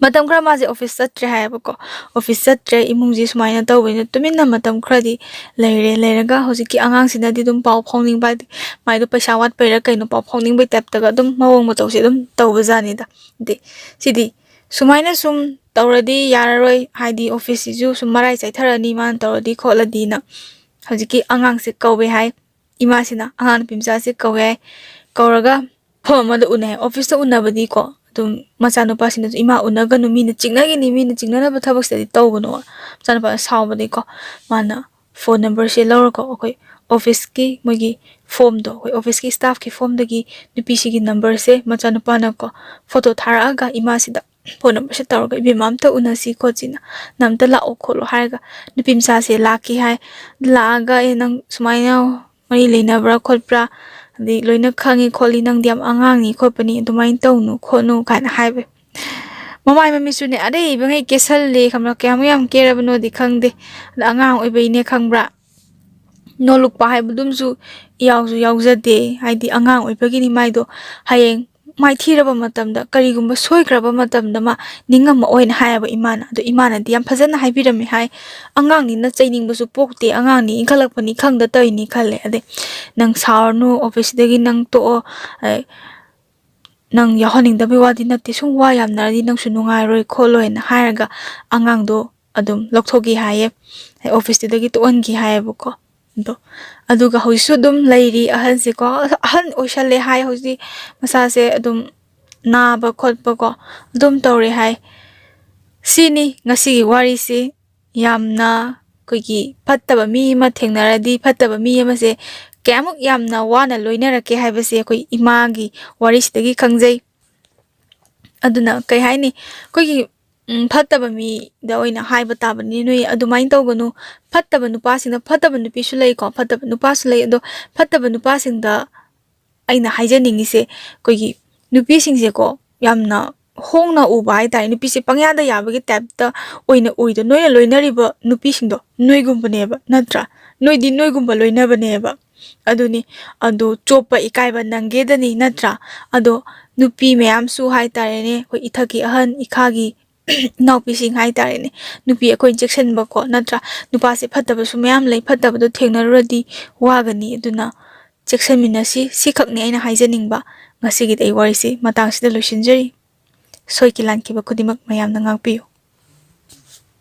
ꯃꯇꯝ ꯈꯔ ꯃꯥꯁꯦ ꯑꯣꯐꯤꯁ ꯆꯠꯇ꯭ꯔꯦ ꯍꯥꯏꯌꯦꯕꯀꯣ꯫ ꯑꯣꯐꯤꯁ ꯆꯠꯇ꯭ꯔꯦ, ꯏꯃꯨꯡꯁꯤ ꯁꯨꯃꯥꯏꯅ ꯇꯧꯕꯅꯤꯅ ꯇꯨꯃꯤꯟꯅ ꯃꯇꯝ ꯈꯔꯗꯤ ꯂꯩꯔꯦ꯫ ꯂꯩꯔꯒ ꯍꯧꯖꯤꯛꯀꯤ ꯑꯉꯥꯡꯁꯤꯅꯗꯤ ꯑꯗꯨꯝ ꯄꯥꯎ ꯐꯥꯎꯅꯤꯡꯕ, ꯍꯥꯏꯗꯤ ꯃꯥꯏꯗꯣ ꯄꯩꯁꯥ ꯋꯥꯠꯄꯩꯔꯥ ꯀꯩꯅꯣ, ꯄꯥꯎ ꯐꯥꯎꯅꯤꯡꯕꯩ ꯇꯥꯏꯞꯇꯒ ꯑꯗꯨꯝ ꯃꯑꯣꯡ ꯃꯇꯧꯁꯦ ꯑꯗꯨꯝ ꯇꯧꯕꯖꯥꯠꯅꯤꯗ꯫ ꯑꯗꯩ ꯁꯤꯗꯤ ꯁꯨꯃꯥꯏꯅ ꯁꯨꯝ ꯇꯧꯔꯗꯤ ꯌꯥꯔꯔꯣꯏ, ꯍꯥꯏꯗꯤ ꯑꯣꯐꯤꯁꯁꯤꯁꯨ ꯁꯨꯝ ꯃꯔꯥꯏ ꯆꯥꯏꯊꯔꯛꯑꯅꯤ ꯃꯥꯅ ꯇꯧꯔꯗꯤ ꯈꯣꯠꯂꯗꯤꯅ ꯍꯧꯖꯤꯛꯀꯤ ꯑꯉꯥꯡꯁꯦ ꯀꯧꯋꯦ ꯍꯥꯏ꯫ ꯏꯃꯥꯁꯤꯅ ꯑꯉꯥꯡ ꯅꯨꯄꯤ ꯃꯆꯥꯁꯦ ꯀꯧꯋꯦ ꯍꯥꯏ꯫ ꯀꯧꯔꯒ ꯃꯐꯝ ꯑꯃꯗ ꯎꯅꯩ ꯍꯥꯏ꯫ ꯑꯣꯐꯤꯁꯇ ꯎꯅꯕꯗꯤꯀꯣ, ꯑꯗꯨꯝ ꯃꯆꯥꯅꯨꯄꯥꯁꯤꯅꯁꯨ, "ꯏꯃꯥ, ꯎꯅꯒꯅꯨ, ꯃꯤꯅ ꯆꯤꯛꯅꯒꯅꯤ, ꯃꯤꯅ ꯆꯤꯛꯅꯅꯕ ꯊꯕꯛꯁꯤꯗꯗꯤ ꯇꯧꯒꯅꯨ"꯫ ꯃꯆꯥꯅꯨꯄꯥ ꯁꯥꯎꯕꯗꯒꯤꯀꯣ ꯃꯥꯅ ꯐꯣꯟ ꯅꯝꯕꯔꯁꯦ ꯂꯧꯔꯀꯣ, ꯑꯩꯈꯣꯏ ꯑꯣꯐꯤꯁꯀꯤ ꯃꯣꯏꯒꯤ ꯐꯣꯝꯗꯣ, ꯑꯩꯈꯣꯏ ꯑꯣꯐꯤꯁꯀꯤ ꯁ꯭ꯇꯥꯐꯀꯤ ꯐꯣꯝꯗꯒꯤ ꯅꯨꯄꯤꯁꯤꯒꯤ ꯅꯝꯕꯔꯁꯦ ꯃꯆꯥꯅꯨꯄꯥꯅꯀꯣ ꯐꯣꯇꯣ ꯊꯥꯔꯛꯑꯒ ꯏꯃꯥꯁꯤꯗ ꯐꯣꯟ ꯅꯝꯕꯔꯁꯦ ꯇꯧꯔꯒ, "ꯏꯕꯦꯝꯃ, ꯑꯝꯇ ꯎꯅꯁꯤ ꯈꯣꯠꯁꯤꯅ, ꯅꯪ ꯑꯝꯇ ꯂꯥꯛꯑꯣ ꯈꯣꯠꯂꯣ" ꯍꯥꯏꯔꯒ ꯅꯨꯄꯤ ꯃꯆꯥꯁꯦ ꯂꯥꯛꯈꯤ ꯍꯥꯏ꯫ ꯂꯥꯛꯑꯒ, "ꯑꯦ, ꯅꯪ ꯁꯨꯃꯥꯏꯅ ꯃꯔꯤ ꯂꯩꯅꯕ꯭ꯔꯥ ꯈꯣꯠꯄ꯭ꯔꯥ?" ꯑꯗꯩ ꯂꯣꯏꯅ ꯈꯪꯉꯤ ꯈꯣꯠꯂꯤ, ꯅꯪꯗꯤ ꯌꯥꯝ ꯑꯉꯥꯡꯅꯤ ꯈꯣꯠꯄꯅꯤ, ꯑꯗꯨꯃꯥꯏꯅ ꯇꯧꯅꯨ ꯈꯣꯠꯅꯨ ꯀꯥꯏꯅ ꯍꯥꯏꯕ꯫ ꯃꯃꯥꯏ ꯃꯃꯤꯠꯁꯨꯅꯦ ꯑꯔꯩꯕꯉꯩ ꯀꯦꯁꯜꯂꯦ ꯈꯪꯕ꯭ꯔꯥ, ꯀꯌꯥꯃꯨꯛ ꯌꯥꯝ ꯀꯦꯔꯕꯅꯣꯗꯤ ꯈꯪꯗꯦ꯫ ꯑꯗ ꯑꯉꯥꯡ ꯑꯣꯏꯕꯩꯅꯦ ꯈꯪꯕ꯭ꯔꯥ, ꯅꯣꯜꯂꯨꯛꯄ ꯍꯥꯏꯕꯗꯨꯝꯁꯨ ꯌꯥꯎꯁꯨ ꯌꯥꯎꯖꯗꯦ꯫ ꯍꯥꯏꯗꯤ ꯑꯉꯥꯡ ꯑꯣꯏꯕꯒꯤꯅꯤ ꯃꯥꯏꯗꯣ꯫ ꯍꯌꯦꯡ ꯃꯥꯏꯊꯤꯔꯕ ꯃꯇꯝꯗ, ꯀꯔꯤꯒꯨꯝꯕ ꯁꯣꯏꯈ꯭ꯔꯕ ꯃꯇꯝꯗ ꯃꯥ ꯅꯤꯡꯉꯝꯃꯛꯑꯣꯏꯅ ꯍꯥꯏꯌꯦꯕ ꯏꯃꯥꯅ꯫ ꯑꯗꯣ ꯏꯃꯥꯅꯗꯤ ꯌꯥꯝ ꯐꯖꯅ ꯍꯥꯏꯕꯤꯔꯝꯃꯦ ꯍꯥꯏ꯫ "ꯑꯉꯥꯡꯅꯤꯅ ꯆꯩꯅꯤꯡꯕꯁꯨ ꯄꯣꯛꯇꯦ, ꯑꯉꯥꯡꯅꯤ, ꯏꯟꯈꯠꯂꯛꯄꯅꯤ, ꯈꯪꯗ ꯇꯧꯔꯤꯅꯤ" ꯈꯜꯂꯦ꯫ ꯑꯗꯩ "ꯅꯪ ꯁꯥꯎꯔꯅꯨ, ꯑꯣꯐꯤꯁꯇꯒꯤ ꯅꯪ ꯇꯣꯛꯑꯣ, ꯑꯩ ꯅꯪ ꯌꯥꯎꯍꯟꯅꯤꯡꯗꯕꯩ ꯋꯥꯗꯤ ꯅꯠꯇꯦ, ꯁꯨꯝ ꯋꯥ ꯌꯥꯝꯅꯔꯗꯤ ꯅꯪꯁꯨ ꯅꯨꯡꯉꯥꯏꯔꯣꯏ ꯈꯣꯠꯂꯣꯏꯅ" ꯍꯥꯏꯔꯒ ꯑꯉꯥꯡꯗꯣ ꯑꯗꯨꯝ ꯂꯧꯊꯣꯛꯈꯤ ꯍꯥꯏꯌꯦ꯫ ꯑꯣꯐꯤꯁꯇꯨꯗꯒꯤ ꯇꯣꯛꯍꯟꯈꯤ ꯍꯥꯏꯌꯦꯕꯀꯣ꯫ ꯑꯗꯣ ꯑꯗꯨꯒ ꯍꯧꯖꯤꯛꯁꯨ ꯑꯗꯨꯝ ꯂꯩꯔꯤ ꯑꯍꯟꯁꯦꯀꯣ꯫ ꯑꯍꯟ ꯑꯣꯏꯁꯜꯂꯦ ꯍꯥꯏ ꯍꯧꯖꯤꯛ, ꯃꯁꯥꯁꯦ ꯑꯗꯨꯝ ꯅꯥꯕ ꯈꯣꯠꯄꯀꯣ ꯑꯗꯨꯝ ꯇꯧꯔꯦ ꯍꯥꯏ꯫ ꯁꯤꯅꯤ ꯉꯁꯤꯒꯤ ꯋꯥꯔꯤꯁꯤ꯫ ꯌꯥꯝꯅ ꯑꯩꯈꯣꯏꯒꯤ ꯐꯠꯇꯕ ꯃꯤ ꯑꯃ ꯊꯦꯡꯅꯔꯗꯤ, ꯐꯠꯇꯕ ꯃꯤ ꯑꯃꯁꯦ ꯀꯌꯥꯃꯨꯛ ꯌꯥꯝꯅ ꯋꯥꯅ ꯂꯣꯏꯅꯔꯛꯀꯦ ꯍꯥꯏꯕꯁꯦ ꯑꯩꯈꯣꯏ ꯏꯃꯥꯒꯤ ꯋꯥꯔꯤꯁꯤꯗꯒꯤ ꯈꯪꯖꯩ꯫ ꯑꯗꯨꯅ ꯀꯩ ꯍꯥꯏꯅꯤ, ꯑꯩꯈꯣꯏꯒꯤ, ꯎꯝ, ꯐꯠꯇꯕ ꯃꯤꯗ ꯑꯣꯏꯅ ꯍꯥꯏꯕ ꯇꯥꯕꯅꯤ, "ꯅꯣꯏ ꯑꯗꯨꯃꯥꯏꯅ ꯇꯧꯒꯅꯨ"꯫ ꯐꯠꯇꯕ ꯅꯨꯄꯥꯁꯤꯡꯅ, ꯐꯠꯇꯕ ꯅꯨꯄꯤꯁꯨ ꯂꯩꯀꯣ, ꯐꯠꯇꯕ ꯅꯨꯄꯥꯁꯨ ꯂꯩ꯫ ꯑꯗꯣ ꯐꯠꯇꯕ ꯅꯨꯄꯥꯁꯤꯡꯗ ꯑꯩꯅ ꯍꯥꯏꯖꯅꯤꯡꯉꯤꯁꯦ, ꯑꯩꯈꯣꯏꯒꯤ ꯅꯨꯄꯤꯁꯤꯡꯁꯦꯀꯣ, ꯌꯥꯝꯅ ꯍꯣꯡꯅ ꯎꯕ ꯍꯥꯏꯇꯥꯔꯦ, ꯅꯨꯄꯤꯁꯦ ꯄꯪꯌꯥꯗ ꯌꯥꯕꯒꯤ ꯇꯥꯏꯞꯇ ꯑꯣꯏꯅ ꯎꯏꯗꯣ꯫ ꯅꯣꯏꯅ ꯂꯣꯏꯅꯔꯤꯕ ꯅꯨꯄꯤꯁꯤꯡꯗꯣ ꯅꯣꯏꯒꯨꯝꯕꯅꯦꯕ, ꯅꯠꯇ꯭ꯔꯥ? ꯅꯣꯏꯗꯤ ꯅꯣꯏꯒꯨꯝꯕ ꯂꯣꯏꯅꯕꯅꯦꯕ꯫ ꯑꯗꯨꯅꯤ, ꯑꯗꯨ ꯆꯣꯞꯄ ꯏꯀꯥꯏꯕ ꯅꯪꯒꯦꯗꯅꯤ, ꯅꯠꯇ꯭ꯔꯥ? ꯑꯗꯣ ꯅꯨꯄꯤ ꯃꯌꯥꯝꯁꯨ ꯍꯥꯏꯇꯥꯔꯦꯅꯦ, ꯑꯩꯈꯣꯏ ꯏꯊꯛꯀꯤ ꯑꯍꯟ, ꯏꯈꯥꯒꯤ ꯏꯅꯥꯎꯄꯤꯁꯤꯡ ꯍꯥꯏꯇꯥꯔꯦꯅꯦ, ꯅꯨꯄꯤ ꯑꯩꯈꯣꯏꯅ ꯆꯦꯛꯁꯤꯟꯕꯀꯣ, ꯅꯠꯇ꯭ꯔꯥ? ꯅꯨꯄꯥꯁꯦ ꯐꯠꯇꯕꯁꯨ ꯃꯌꯥꯝ ꯂꯩ, ꯐꯠꯇꯕꯗꯣ ꯊꯦꯡꯅꯔꯨꯔꯗꯤ ꯋꯥꯒꯅꯤ꯫ ꯑꯗꯨꯅ ꯆꯦꯛꯁꯤꯟꯃꯤꯟꯅꯁꯤ꯫ ꯁꯤꯈꯛꯅꯤ ꯑꯩꯅ ꯍꯥꯏꯖꯅꯤꯡꯕ꯫ ꯉꯁꯤꯒꯤꯗꯤ ꯑꯩ ꯋꯥꯔꯤꯁꯤ ꯃꯇꯥꯡꯁꯤꯗ ꯂꯣꯏꯁꯤꯟꯖꯔꯤ꯫ ꯁꯣꯏꯈꯤ ꯂꯥꯟꯈꯤꯕ ꯈꯨꯗꯤꯡꯃꯛ ꯃꯌꯥꯝꯅ ꯉꯥꯛꯄꯤꯌꯨ꯫